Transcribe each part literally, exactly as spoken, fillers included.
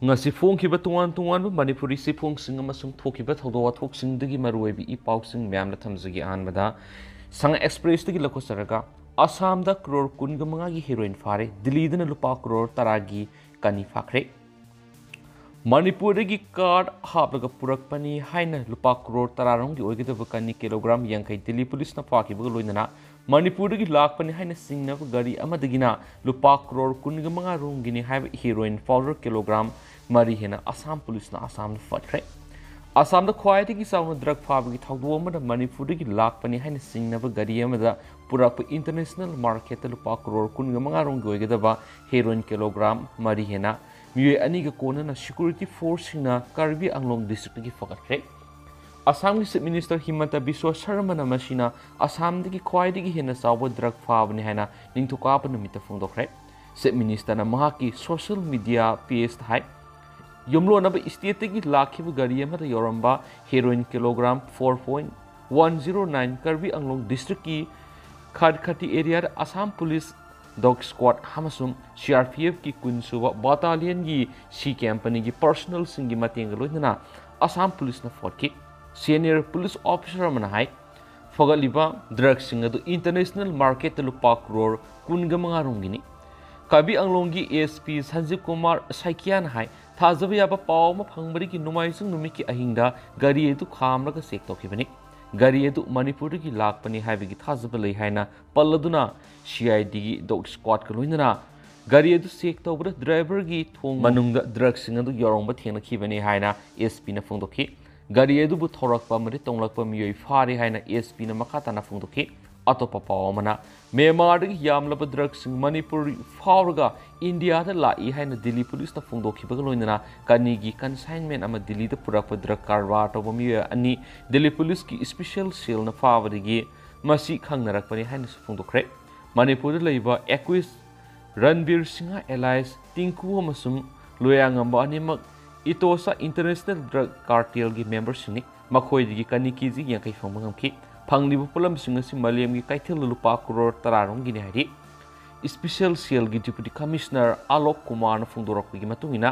ꯉꯁꯤ ꯐꯣꯡꯈꯤꯕ ꯇꯣꯉꯥꯟ ꯇꯣꯉꯥꯟꯕ ꯃꯅꯤꯄꯨꯔꯤ ꯆꯦꯐꯣꯡꯁꯤꯡ ꯑꯃꯁꯨꯡ ꯊꯣꯛꯈꯤꯕ ꯊꯧꯗꯣꯛ ꯋꯥꯊꯣꯛꯁꯤꯡꯗꯒꯤ ꯃꯔꯨꯑꯣꯏꯕ ꯏ ꯄꯥꯎꯁꯤꯡ ꯃꯌꯥꯝꯗ ꯊꯝꯖꯒꯦ꯫ ꯑꯍꯥꯟꯕꯗ ꯁꯉꯥꯏ ꯑꯦꯛꯁꯄ꯭ꯔꯦꯁꯇꯒꯤ ꯂꯧꯈꯠꯆꯔꯒ, ꯑꯁꯥꯝꯗ ꯀ꯭ꯔꯣꯔ ꯀꯨꯟꯒ ꯃꯉꯥꯒꯤ ꯍꯦꯔꯣꯏꯟ ꯐꯥꯔꯦ, ꯗꯤꯜꯂꯤꯗꯅ ꯂꯨꯄꯥ ꯀ꯭ꯔꯣꯔ ꯇꯔꯥꯒꯤ ꯀꯅꯤ ꯐꯥꯈ꯭ꯔꯦ꯫ ꯃꯅꯤꯄꯨꯔꯗꯒꯤ ꯀꯥꯔꯗ ꯍꯥꯞꯂꯒ ꯄꯨꯔꯛꯄꯅꯤ ꯍꯥꯏꯅ ꯂꯨꯄꯥ ꯀ꯭ꯔꯣꯔ ꯇꯔꯥ ꯔꯣꯝꯒꯤ ꯑꯣꯏꯒꯗꯕ ꯀꯅꯤ ꯀꯤꯂꯣꯒ꯭ꯔꯥꯝ ꯌꯥꯡꯈꯩ ꯗꯤꯜꯂꯤ ꯄꯨꯂꯤꯁꯅ ꯐꯥꯈꯤꯕꯒ ꯂꯣꯏꯅꯅ ꯃꯅꯤꯄꯨꯔꯗꯒꯤ ꯂꯥꯛꯄꯅꯤ ꯍꯥꯏꯅ ꯆꯤꯡꯅꯕ ꯒꯥꯔꯤ ꯑꯃꯗꯒꯤꯅ ꯂꯨꯄꯥ ꯀ꯭ꯔꯣꯔ ꯀꯨꯟꯒ ꯃꯉꯥ ꯔꯣꯝꯒꯤꯅꯤ ꯍꯥꯏꯕ ꯍꯦꯔꯣꯏꯟ ꯄꯥꯎꯗꯔ ꯀꯤꯂꯣꯒ꯭ꯔꯥꯝ ꯃꯔꯤ ꯍꯦꯟꯅ ꯑꯁꯥꯝ ꯄꯨꯂꯤꯁꯅ ꯑꯁꯥꯝꯗ ꯐꯠꯈ꯭ꯔꯦ꯫ ꯑꯁꯥꯝꯗ ꯈ꯭ꯋꯥꯏꯗꯒꯤ ꯆꯥꯎꯅ ꯗ꯭ꯔꯒ ꯐꯥꯕꯒꯤ ꯊꯧꯗꯣꯛ ꯑꯃꯗ ꯃꯅꯤꯄꯨꯔꯗꯒꯤ ꯂꯥꯛꯄꯅꯤ ꯍꯥꯏꯅ ꯆꯤꯡꯅꯕ ꯒꯥꯔꯤ ꯑꯃꯗ ꯄꯨꯔꯛꯄ ꯏꯟꯇꯔꯅꯦꯁꯅꯦꯜ ꯃꯥꯔꯀꯦꯠꯇ ꯂꯨꯄꯥ ꯀ꯭ꯔꯣꯔ ꯀꯨꯟꯒ ꯃꯉꯥ ꯔꯣꯝꯒꯤ ꯑꯣꯏꯒꯗꯕ ꯍꯦꯔꯣꯏꯟ ꯀꯤꯂꯣꯒ꯭ꯔꯥꯝ ꯃꯔꯤ ꯍꯦꯟꯅ ꯃꯤꯑꯣꯏ ꯑꯅꯤꯒ ꯀꯣꯟꯅꯅ ꯁꯦꯀ꯭ꯌꯨꯔꯤꯇꯤ ꯐꯣꯔꯁꯁꯤꯡꯅ ꯀꯥꯔꯕꯤ ꯑꯪꯂꯣꯡ ꯗꯤꯁꯇ꯭ꯔꯤꯛꯇꯒꯤ ꯐꯒꯠꯈ꯭ꯔꯦ꯫ ꯑꯁꯥꯝꯒꯤ ꯆꯤꯐ ꯃꯤꯅꯤꯁꯇꯔ ꯍꯤꯃꯟꯇ ꯕꯤꯁ꯭ꯋ ꯁꯔꯃꯅ ꯃꯁꯤꯅ ꯑꯁꯥꯝꯗꯒꯤ ꯈ꯭ꯋꯥꯏꯗꯒꯤ ꯍꯦꯟꯅ ꯆꯥꯎꯕ ꯗ꯭ꯔꯒ ꯐꯥꯕꯅꯤ ꯍꯥꯏꯅ ꯅꯤꯡꯊꯧꯀꯥꯕ ꯅꯨꯃꯤꯠꯇ ꯐꯣꯡꯗꯣꯛꯈ꯭ꯔꯦ꯫ ꯆꯤꯐ ꯃꯤꯅꯤꯁꯇꯔꯅ ꯃꯍꯥꯛꯀꯤ ꯁꯣꯁꯤꯌꯦꯜ ꯃꯤꯗꯤꯌꯥ ꯄꯦꯖꯇ ꯍꯥꯏ, ꯌꯨꯝꯂꯣꯟꯅꯕ ꯁ꯭ꯇꯦꯠꯇꯒꯤ ꯂꯥꯛꯈꯤꯕ ꯒꯥꯔꯤ ꯑꯃꯗ ꯌꯥꯎꯔꯝꯕ heroin kilogram four point one zero nine Karbi ꯑꯪꯂꯣꯡ ꯗꯤꯁꯇ꯭ꯔꯤꯛꯀꯤ ꯈꯥꯠꯈꯥꯇꯤ ꯑꯦꯔꯤꯌꯥꯗ ꯑꯁꯥꯝ ꯄꯨꯂꯤꯁ, ꯗꯣꯒ ꯁ꯭ꯀ꯭ꯋꯥꯗ ꯑꯃꯁꯨꯡ ꯁꯤ ꯑꯥꯔ ꯄꯤ ꯑꯦꯐꯀꯤ ꯀꯨꯟ ꯁꯨꯕ ꯕꯇꯥꯂꯤꯌꯟꯒꯤ ꯁꯤ ꯀꯦꯝꯄꯅꯤꯒꯤ ꯄꯔꯁꯣꯅꯦꯜꯁꯤꯡꯒꯤ ꯃꯇꯦꯡꯒ ꯂꯣꯏꯅꯅ ꯑꯁꯥꯝ ꯄꯨꯂꯤꯁꯅ ꯐꯣꯠꯈꯤ꯫ ꯁꯦꯅꯤꯌꯔ ꯄꯨꯂꯤꯁ ꯑꯣꯐꯤꯁꯥꯔ ꯑꯃꯅ ꯍꯥꯏ, ꯐꯒꯠꯂꯤꯕ ꯗ꯭ꯔꯒꯁꯤꯡ ꯑꯗꯨ ꯏꯟꯇꯔꯅꯦꯁꯅꯦꯜ ꯃꯥꯔꯀꯦꯠꯇ ꯂꯨꯄꯥ ꯀ꯭ꯔꯣꯔ ꯀꯨꯟꯒ ꯃꯉꯥ ꯔꯣꯝꯒꯤꯅꯤ꯫ ꯀꯥꯔꯕꯤ ꯑꯪꯂꯣꯡꯒꯤ ꯑꯦꯁ ꯄꯤ ꯁꯟꯖꯤꯕ ꯀꯨꯃꯥꯔ ꯁꯥꯏꯀꯤꯌꯥꯅ ꯍꯥꯏ, ꯊꯥꯖꯕ ꯌꯥꯕ ꯄꯥꯎ ꯑꯃ ꯐꯪꯕꯗꯒꯤ ꯅꯣꯡꯃꯥꯏꯖꯤꯡ ꯅꯨꯃꯤꯠꯀꯤ ꯑꯍꯤꯡꯗ ꯒꯥꯔꯤ ꯑꯗꯨ ꯈꯥꯝꯂꯒ ꯆꯦꯛ ꯇꯧꯈꯤꯕꯅꯤ꯫ ꯒꯥꯔꯤ ꯑꯗꯨ ꯃꯅꯤꯄꯨꯔꯗꯒꯤ ꯂꯥꯛꯄꯅꯤ ꯍꯥꯏꯕꯒꯤ ꯊꯥꯖꯕ ꯂꯩ ꯍꯥꯏꯅ ꯄꯜꯂꯗꯨꯅ ꯁꯤ ꯑꯥꯏ ꯗꯤꯒꯤ ꯗꯣꯒ ꯁ꯭ꯀ꯭ꯋꯥꯗꯀ ꯂꯣꯏꯅꯅ ꯒꯥꯔꯤ ꯑꯗꯨ ꯆꯦꯛ ꯇꯧꯕꯗ ꯗ꯭ꯔꯥꯏꯚꯔꯒꯤ ꯊꯣꯡ ꯃꯅꯨꯡꯗ ꯗ꯭ꯔꯒꯁꯤꯡ ꯑꯗꯨ ꯌꯥꯎꯔꯝꯕ ꯊꯦꯡꯅꯈꯤꯕꯅꯤ ꯍꯥꯏꯅ ꯑꯦꯁ ꯄꯤꯅ ꯐꯣꯡꯗꯣꯛꯈꯤ꯫ ꯒꯥꯔꯤ ꯑꯗꯨꯕꯨ ꯊꯧꯔꯛꯄ ꯑꯃꯗꯤ ꯇꯣꯡꯂꯛꯄ ꯃꯤꯑꯣꯏ ꯐꯥꯔꯦ ꯍꯥꯏꯅ ꯑꯦꯁ ꯄꯤꯅ ꯃꯈꯥ ꯇꯥꯅ ꯐꯣꯡꯗꯣꯛꯈꯤ꯫ ꯑꯇꯣꯞꯄ ꯄꯥꯎ ꯑꯃꯅ, ꯃ꯭ꯌꯥꯟꯃꯥꯔꯗꯒꯤ ꯌꯥꯝꯂꯕ ꯗ꯭ꯔꯒꯁꯤꯡ ꯃꯅꯤꯄꯨꯔ ꯐꯥꯎꯔꯒ ꯏꯟꯗꯤꯌꯥꯗ ꯂꯥꯛꯏ ꯍꯥꯏꯅ ꯗꯤꯜꯂꯤ ꯄꯨꯂꯤꯁꯅ ꯐꯣꯡꯗꯣꯛꯈꯤꯕꯒ ꯂꯣꯏꯅꯅ ꯀꯅꯤꯒꯤ ꯀꯟꯁꯥꯏꯟꯃꯦꯟ ꯑꯃ ꯗꯤꯜꯂꯤꯗ ꯄꯨꯔꯛꯄ ꯗ꯭ꯔꯒ ꯀꯔꯕꯥꯔ ꯇꯧꯕ ꯃꯤꯑꯣꯏ ꯑꯅꯤ ꯗꯤꯜꯂꯤ ꯄꯨꯂꯤꯁꯀꯤ ꯁ꯭ꯄꯦꯁꯦꯜ ꯁꯦꯜꯅ ꯐꯥꯕꯗꯒꯤ ꯃꯁꯤ ꯈꯪꯅꯔꯛꯄꯅꯤ ꯍꯥꯏꯅꯁꯨ ꯐꯣꯡꯗꯣꯛꯈ꯭ꯔꯦ꯫ ꯃꯅꯤꯄꯨꯔꯗ ꯂꯩꯕ ꯑꯦꯀ꯭ꯌꯨꯁ ꯔꯟꯕꯤꯔ ꯁꯤꯡꯍ ꯑꯦꯂꯥꯏꯁ ꯇꯤꯡꯀꯨ ꯑꯃꯁꯨꯡ ꯂꯣꯌꯥꯉꯝꯕ ꯑꯅꯤꯃꯛ ꯏꯇꯣꯁꯥ ꯏꯟꯇꯔꯅꯦꯁꯅꯦꯜ ꯗ꯭ꯔꯒ ꯀꯥꯔꯇꯦꯜꯒꯤ ꯃꯦꯝꯕꯔꯁꯤꯡꯅꯤ꯫ ꯃꯈꯣꯏꯗꯒꯤ ꯀꯅꯤ ꯀꯦꯖꯤ ꯌꯥꯡꯈꯩ ꯐꯪꯕ ꯉꯝꯈꯤ꯫ ꯐꯪꯂꯤꯕ ꯄꯣꯠꯂꯝꯁꯤꯡ ꯑꯁꯤ ꯃꯥꯂꯦꯝꯒꯤ ꯀꯩꯊꯦꯜꯗ ꯂꯨꯄꯥ ꯀ꯭ꯔꯣꯔ ꯇꯔꯥ ꯔꯣꯝꯒꯤꯅꯤ ꯍꯥꯏꯔꯤ꯫ ꯁ꯭ꯄꯦꯁꯦꯜ ꯁꯦꯜꯒꯤ ꯗꯤꯄꯨꯇꯤ ꯀꯃꯤꯁꯅꯔ ꯑꯂꯣꯛ ꯀꯨꯃꯥꯔꯅ ꯐꯣꯡꯗꯣꯔꯛꯄꯒꯤ ꯃꯇꯨꯡ ꯏꯟꯅ,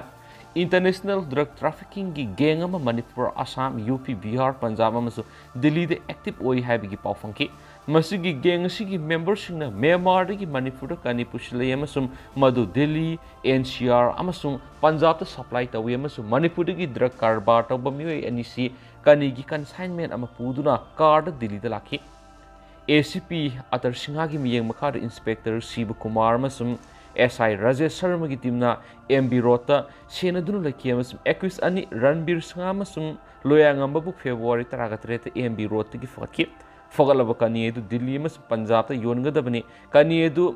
International drug traffickingꯒꯤ gang ꯑꯃ ꯃꯅꯤꯄꯨꯔ, ꯑꯁꯥꯝ, ꯌꯨ ꯄꯤ, ꯕꯤꯍꯥꯔ, ꯄꯟꯖꯥꯕ ꯑꯃꯁꯨꯡ ꯗꯤꯜꯂꯤꯗ active ꯑꯣꯏ ꯍꯥꯏꯕꯒꯤ ꯄꯥꯎ ꯐꯪꯈꯤ꯫ ꯃꯁꯤꯒꯤ gang ꯑꯁꯤꯒꯤ memberꯁꯤꯡꯅ ꯃ꯭ꯌꯥꯟꯃꯥꯔꯗꯒꯤ ꯃꯅꯤꯄꯨꯔꯗ ꯀꯅꯤ ꯄꯨꯁꯤꯜꯂꯛꯏ ꯑꯃꯁꯨꯡ ꯃꯗꯨ ꯗꯤꯜꯂꯤ, ꯑꯦꯟ ꯁꯤ ꯑꯥꯔ ꯑꯃꯁꯨꯡ ꯄꯟꯖꯥꯕꯇ supply ꯇꯧꯏ ꯑꯃꯁꯨꯡ ꯃꯅꯤꯄꯨꯔꯗꯒꯤ drug ꯀꯔꯕꯥꯔ ꯇꯧꯕ ꯃꯤꯑꯣꯏ ꯑꯅꯤꯁꯤ ꯀꯅꯤꯒꯤ consignment ꯑꯃ ꯄꯨꯗꯨꯅ ꯀꯥꯔꯗ ꯗꯤꯜꯂꯤꯗ ꯂꯥꯛꯈꯤ꯫ ꯑꯦ ꯁꯤ ꯄꯤ ꯑꯇꯔ ꯁꯤꯡꯍꯒꯤ ꯃꯤꯠꯌꯦꯡ ꯃꯈꯥꯗ Inspector ꯁꯤꯕ ꯀꯨꯃꯥꯔ ꯑꯃꯁꯨꯡ ꯑꯦꯁ ꯑꯥꯏ ꯔꯥꯖꯦꯁ ꯁꯔꯃꯒꯤ teamꯅ ꯑꯦꯝ ꯕꯤ ꯔꯣꯗꯇ ꯁꯦꯟꯅꯗꯨꯅ ꯂꯩꯈꯤ ꯑꯃꯁꯨꯡ accused ꯑꯅꯤ ꯔꯟꯕꯤꯔ ꯁꯤꯡꯍ ꯑꯃꯁꯨꯡ ꯂꯣꯌꯥꯉꯝꯕꯕꯨ ꯐꯦꯕ꯭ꯔꯨꯋꯥꯔꯤ ꯇꯔꯥꯒ ꯇꯔꯦꯠꯇ ꯑꯦꯝ ꯕꯤ ꯔꯣꯗꯇꯒꯤ ꯐꯒꯠꯈꯤ꯫ ꯐꯒꯠꯂꯕ ꯀꯅꯤ ꯑꯗꯨ ꯗꯤꯜꯂꯤ ꯑꯃꯁꯨꯡ ꯄꯟꯖꯥꯕꯇ ꯌꯣꯟꯒꯗꯕꯅꯤ꯫ ꯀꯅꯤ ꯑꯗꯨ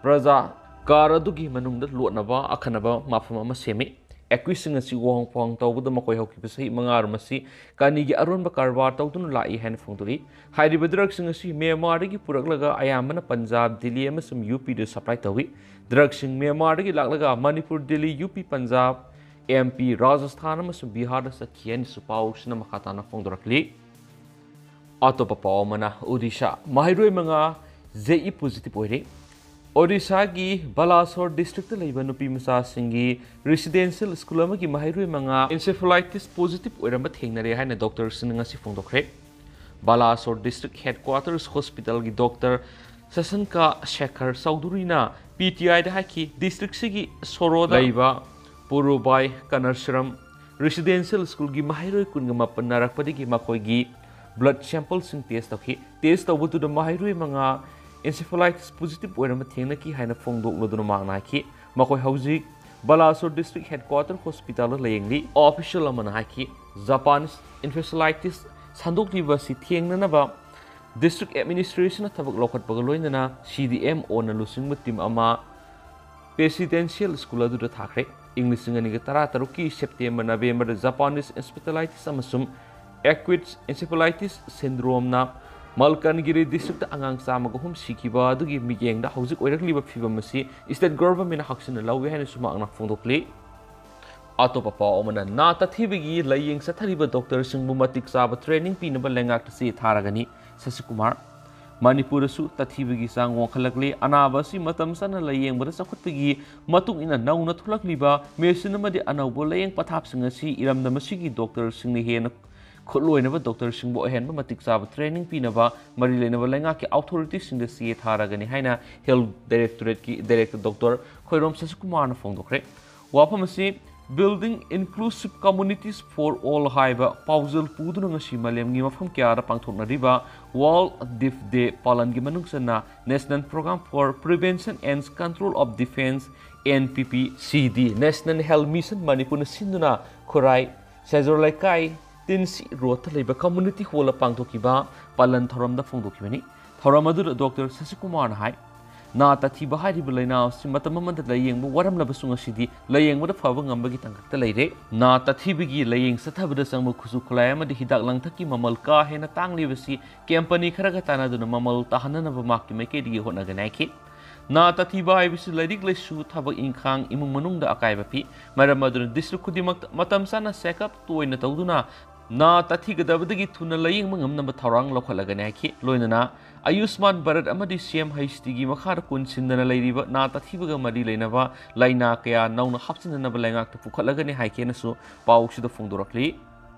ꯄ꯭ꯔꯖꯥ ꯀꯥꯔ ꯑꯗꯨꯒꯤ ꯃꯅꯨꯡꯗ ꯂꯣꯠꯅꯕ ꯑꯈꯟꯅꯕ ꯃꯐꯝ ꯑꯃ ꯁꯦꯝꯃꯤ꯫ Accusedꯁꯤꯡ ꯑꯁꯤ ꯋꯥꯍꯪ ꯄꯥꯎꯍꯪ ꯇꯧꯕꯗ ꯃꯈꯣꯏ ꯍꯧꯈꯤꯕ ꯆꯍꯤ ꯃꯉꯥꯔꯣꯝ ꯑꯁꯤ ꯀꯅꯤꯒꯤ ꯑꯔꯣꯟꯕ ꯀꯔꯕꯥꯔ ꯇꯧꯗꯨꯅ ꯂꯥꯛꯏ ꯍꯥꯏꯅ ꯐꯣꯡꯗꯣꯛꯏ꯫ ꯍꯥꯏꯔꯤꯕ drugꯁꯤꯡ ꯑꯁꯤ ꯃ꯭ꯌꯥꯟꯃꯥꯔꯗꯒꯤ ꯄꯨꯔꯛꯂꯒ ꯑꯌꯥꯝꯕꯅ ꯄꯟꯖꯥꯕ, ꯗꯤꯜꯂꯤ ꯑꯃꯁꯨꯡ ꯌꯨ ꯄꯤꯗ supply ꯇꯧꯏ꯫ Drugꯁꯤꯡ ꯃ꯭ꯌꯥꯟꯃꯥꯔꯗꯒꯤ ꯂꯥꯛꯂꯒ ꯃꯅꯤꯄꯨꯔ, ꯗꯤꯜꯂꯤ, ꯌꯨ ꯄꯤ, ꯄꯟꯖꯥꯕ, ꯑꯦꯝ ꯄꯤ, ꯔꯥꯖꯁꯊꯥꯟ ꯑꯃꯁꯨꯡ ꯕꯤꯍꯥꯔꯗ ꯆꯠꯈꯤ ꯍꯥꯏꯅꯁꯨ ꯄꯥꯎꯁꯤꯅ ꯃꯈꯥ ꯇꯥꯅ ꯐꯣꯡꯗꯣꯔꯛꯂꯤ꯫ ꯑꯇꯣꯞꯄ ꯄꯥꯎ ꯑꯃꯅ, ꯑꯣꯗꯤꯁꯥ, ꯃꯍꯩꯔꯣꯏ ꯃꯉꯥ ꯖꯦ ꯏ positive ꯑꯣꯏꯔꯦ꯫ ꯑꯣꯗꯤꯁꯥꯒꯤ ꯕꯥꯂꯥꯁꯣꯔ districtꯇ ꯂꯩꯕ ꯅꯨꯄꯤ ꯃꯆꯥꯁꯤꯡꯒꯤ residential school ꯑꯃꯒꯤ ꯃꯍꯩꯔꯣꯏ ꯃꯉꯥ encephalitis positive ꯑꯣꯏꯔꯝꯕ ꯊꯦꯡꯅꯔꯦ ꯍꯥꯏꯅ doctorꯁꯤꯡꯅ ꯉꯁꯤ ꯐꯣꯡꯗꯣꯛꯈ꯭ꯔꯦ꯫ ꯕꯥꯂꯥꯁꯣꯔ district headquarters hospitalꯒꯤ doctor ꯁꯁꯟꯀꯥ ꯁꯦꯈꯔ ꯆꯧꯙꯨꯔꯤꯅ ꯄꯤ ꯇꯤ ꯑꯥꯏꯗ ꯍꯥꯏꯈꯤ, districtꯁꯤꯒꯤ ꯁꯣꯔꯣꯗ ꯂꯩꯕ ꯄꯨꯔꯨꯕꯥꯏ ꯀꯅꯔꯁꯤꯔꯝ residential schoolꯒꯤ ꯃꯍꯩꯔꯣꯏ ꯀꯨꯟꯒ ꯃꯥꯄꯟ ꯅꯥꯔꯛꯄꯗꯒꯤ ꯃꯈꯣꯏꯒꯤ blood sampleꯁꯤꯡ test ꯇꯧꯈꯤ꯫ Test ꯇꯧꯕꯗꯨꯗ ꯃꯍꯩꯔꯣꯏ ꯃꯉꯥ encephalitis positive ꯑꯣꯏꯔꯝꯕ ꯊꯦꯡꯅꯈꯤ ꯍꯥꯏꯅ ꯐꯣꯡꯗꯣꯛꯂꯗꯨꯅ ꯃꯍꯥꯛꯅ ꯍꯥꯏꯈꯤ, ꯃꯈꯣꯏ ꯍꯧꯖꯤꯛ ꯕꯥꯂꯥꯁꯣꯔ district headquarter hospitalꯗ ꯂꯥꯌꯦꯡꯂꯤ꯫ Official ꯑꯃꯅ ꯍꯥꯏꯈꯤ, Japanese encephalitis ꯁꯟꯗꯣꯛꯂꯤꯕ ꯑꯁꯤ ꯊꯦꯡꯅꯅꯕ district administrationꯅ ꯊꯕꯛ ꯂꯧꯈꯠꯄꯒ ꯂꯣꯏꯅꯅ ꯁꯤ ꯗꯤ ꯑꯦꯝ ꯑꯣꯅ ꯂꯨꯆꯤꯡꯕ team ꯑꯃ residential school ꯑꯗꯨꯗ ꯊꯥꯈ꯭ꯔꯦ꯫ ꯏꯪ ꯂꯤꯁꯤꯡ ꯑꯅꯤꯒ ꯇꯔꯥꯇꯔꯨꯛꯀꯤ September, Novemberꯗ Japanese encephalitis ꯑꯃꯁꯨꯡ acute encephalitis syndromeꯅ ꯃꯜꯀꯟꯒꯤꯔꯤ districtꯇ ꯑꯉꯥꯡ ꯆꯥꯝꯃꯒ ꯑꯍꯨꯝ ꯁꯤꯈꯤꯕ ꯑꯗꯨꯒꯤ ꯃꯤꯠꯌꯦꯡꯗ ꯍꯧꯖꯤꯛ ꯑꯣꯏꯔꯛꯂꯤꯕ ꯐꯤꯚꯝ ꯑꯁꯤ state governmentꯅ ꯍꯛꯆꯤꯟꯅ ꯂꯧꯏ ꯍꯥꯏꯅꯁꯨ ꯃꯍꯥꯛꯅ ꯐꯣꯡꯗꯣꯛꯂꯤ꯫ ꯑꯇꯣꯞꯄ ꯄꯥꯎ ꯑꯃꯅ, ꯅꯥ ꯇꯊꯤꯕꯒꯤ ꯂꯥꯌꯦꯡ ꯆꯠꯊꯔꯤꯕ doctorꯁꯤꯡꯕꯨ ꯃꯇꯤꯛ ꯆꯥꯕ training ꯄꯤꯅꯕ ꯂꯩꯉꯥꯛꯇ ꯆꯦ ꯊꯥꯔꯒꯅꯤ, ꯁꯁꯤꯀꯨꯃꯥꯔ꯫ ꯃꯅꯤꯄꯨꯔꯗꯁꯨ ꯇꯥꯊꯤꯕꯒꯤ ꯆꯥꯡ ꯋꯥꯡꯈꯠꯂꯛꯂꯤ꯫ ꯑꯅꯥꯕ ꯑꯁꯤ ꯃꯇꯝ ꯆꯥꯅ ꯂꯥꯌꯦꯡꯕꯗ ꯆꯥꯎꯈꯠꯄꯒꯤ ꯃꯇꯨꯡ ꯏꯟꯅ ꯅꯧꯅ ꯊꯣꯛꯂꯛꯂꯤꯕ ꯃꯦꯁꯤꯟ ꯑꯃꯗꯤ ꯑꯅꯧꯕ ꯂꯥꯌꯦꯡ ꯄꯊꯥꯞꯁꯤꯡ ꯑꯁꯤ ꯏꯔꯝꯗꯝ ꯑꯁꯤꯒꯤ ꯗꯣꯛꯇꯔꯁꯤꯡꯅ ꯍꯦꯟꯅ ꯈꯨꯠꯂꯣꯏꯅꯕ ꯗꯣꯛꯇꯔꯁꯤꯡꯕꯨ ꯑꯍꯦꯟꯕ ꯃꯇꯤꯛ ꯆꯥꯕ ꯇ꯭ꯔꯦꯅꯤꯡ ꯄꯤꯅꯕ ꯃꯔꯤ ꯂꯩꯅꯕ ꯂꯩꯉꯥꯛꯀꯤ ꯑꯣꯊꯣꯔꯤꯇꯤꯁꯤꯡꯗ ꯆꯦ ꯊꯥꯔꯒꯅꯤ ꯍꯥꯏꯅ ꯍꯦꯜꯊ ꯗꯥꯏꯔꯦꯛꯇꯣꯔꯦꯠꯀꯤ ꯗꯥꯏꯔꯦꯛꯇꯔ ꯗꯣꯛꯇꯔ ꯈꯣꯏꯔꯣꯝ ꯁꯁꯤꯀꯨꯃꯥꯔꯅ ꯐꯣꯡꯗꯣꯛꯈ꯭ꯔꯦ꯫ ꯋꯥꯐꯝ ꯑꯁꯤ Building Inclusive Communities for All ꯍꯥꯏꯕ ꯄꯥꯎꯖꯦꯜ ꯄꯨꯗꯨꯅ ꯉꯁꯤ ꯃꯥꯂꯦꯝꯒꯤ ꯃꯐꯝ ꯀꯌꯥꯗ ꯄꯥꯡꯊꯣꯛꯅꯔꯤꯕ World Deaf Day ꯄꯥꯂꯟꯒꯤ ꯃꯅꯨꯡ ꯆꯟꯅ National Program for Prevention and Control of Deafness, N P P C D, National Health Mission ꯃꯅꯤꯄꯨꯔꯅ ꯁꯤꯟꯗꯨꯅ ꯈꯨꯔꯥꯏ, ꯁꯦꯖꯣꯔ ꯂꯩꯀꯥꯏ, ꯇꯤꯟꯁꯤ ꯔꯣꯗꯇ ꯂꯩꯕ ꯀꯝꯃ꯭ꯌꯨꯅꯤꯇꯤ ꯍꯣꯜꯗ ꯄꯥꯡꯊꯣꯛꯈꯤꯕ ꯄꯥꯂꯟ ꯊꯧꯔꯝꯗ ꯐꯣꯡꯗꯣꯛꯈꯤꯕꯅꯤ꯫ ꯊꯧꯔꯝ ꯑꯗꯨꯗ ꯗꯣꯛꯇꯔ ꯁꯁꯤꯀꯨꯃꯥꯔꯅ ꯍꯥꯏ, ꯅꯥ ꯇꯥꯊꯤꯕ ꯍꯥꯏꯔꯤꯕ ꯂꯥꯏꯅꯥ ꯑꯁꯤ ꯃꯇꯝ ꯑꯃꯗ ꯂꯥꯌꯦꯡꯕ ꯋꯥꯔꯝꯂꯕꯁꯨ ꯉꯁꯤꯗꯤ ꯂꯥꯌꯦꯡꯕꯗ ꯐꯕ ꯉꯝꯕꯒꯤ ꯇꯥꯡꯀꯛꯇ ꯂꯩꯔꯦ꯫ ꯅꯥ ꯇꯥꯊꯤꯕꯒꯤ ꯂꯥꯌꯦꯡ ꯆꯠꯊꯕꯗ ꯆꯪꯕ ꯈꯨꯠꯁꯨ ꯈꯨꯠꯂꯥꯏ ꯑꯃꯗꯤ ꯍꯤꯗꯥꯛ ꯂꯥꯡꯊꯛꯀꯤ ꯃꯃꯜ ꯀꯥ ꯍꯦꯟꯅ ꯇꯥꯡꯂꯤꯕꯁꯤ ꯀꯝꯄꯅꯤ ꯈꯔꯒ ꯇꯥꯟꯅꯗꯨꯅ ꯃꯃꯜ ꯇꯥꯍꯟꯅꯅꯕ ꯃꯍꯥꯛꯀꯤ ꯃꯥꯏꯀꯩꯗꯒꯤ ꯍꯣꯠꯅꯒꯅꯤ ꯍꯥꯏꯈꯤ꯫ ꯅꯥ ꯇꯥꯊꯤꯕ ꯍꯥꯏꯕꯁꯤ ꯂꯥꯏꯔꯤꯛ ꯂꯥꯏꯁꯨ, ꯊꯕꯛ ꯏꯪꯈꯥꯡ, ꯏꯃꯨꯡ ꯃꯅꯨꯡꯗ ꯑꯀꯥꯏꯕ ꯄꯤ꯫ ꯃꯔꯝ ꯑꯗꯨꯅ ꯗꯤꯁꯇ꯭ꯔꯤꯛ ꯈꯨꯗꯤꯡꯃꯛꯇ ꯃꯇꯝ ꯆꯥꯅ ꯆꯦꯛꯑꯞ ꯇꯣꯏꯅ ꯇꯧꯗꯨꯅ ꯅꯥ ꯇꯥꯊꯤꯒꯗꯕꯗꯒꯤ ꯊꯨꯅ ꯂꯥꯌꯦꯡꯕ ꯉꯝꯅꯕ ꯊꯧꯔꯥꯡ ꯂꯧꯈꯠꯂꯒꯅꯤ ꯍꯥꯏꯈꯤ꯫ ꯂꯣꯏꯅꯅ ꯑꯌꯨꯁꯃꯥꯟ ꯚꯥꯔꯠ ꯑꯃꯗꯤ ꯁꯤ ꯑꯦꯝ ꯍꯩꯆ ꯗꯤꯒꯤ ꯃꯈꯥꯗ ꯀꯣꯟꯁꯤꯟꯗꯅ ꯂꯩꯔꯤꯕ ꯅꯥ ꯇꯥꯊꯤꯕꯒ ꯃꯔꯤ ꯂꯩꯅꯕ ꯂꯥꯏꯅꯥ ꯀꯌꯥ ꯅꯧꯅ ꯍꯥꯞꯆꯤꯟꯅꯅꯕ ꯂꯩꯉꯥꯛꯇ ꯄꯨꯈꯠꯂꯒꯅꯤ ꯍꯥꯏꯈꯤꯅꯁꯨ ꯄꯥꯎꯁꯤꯗ ꯐꯣꯡꯗꯣꯔꯛꯂꯤ꯫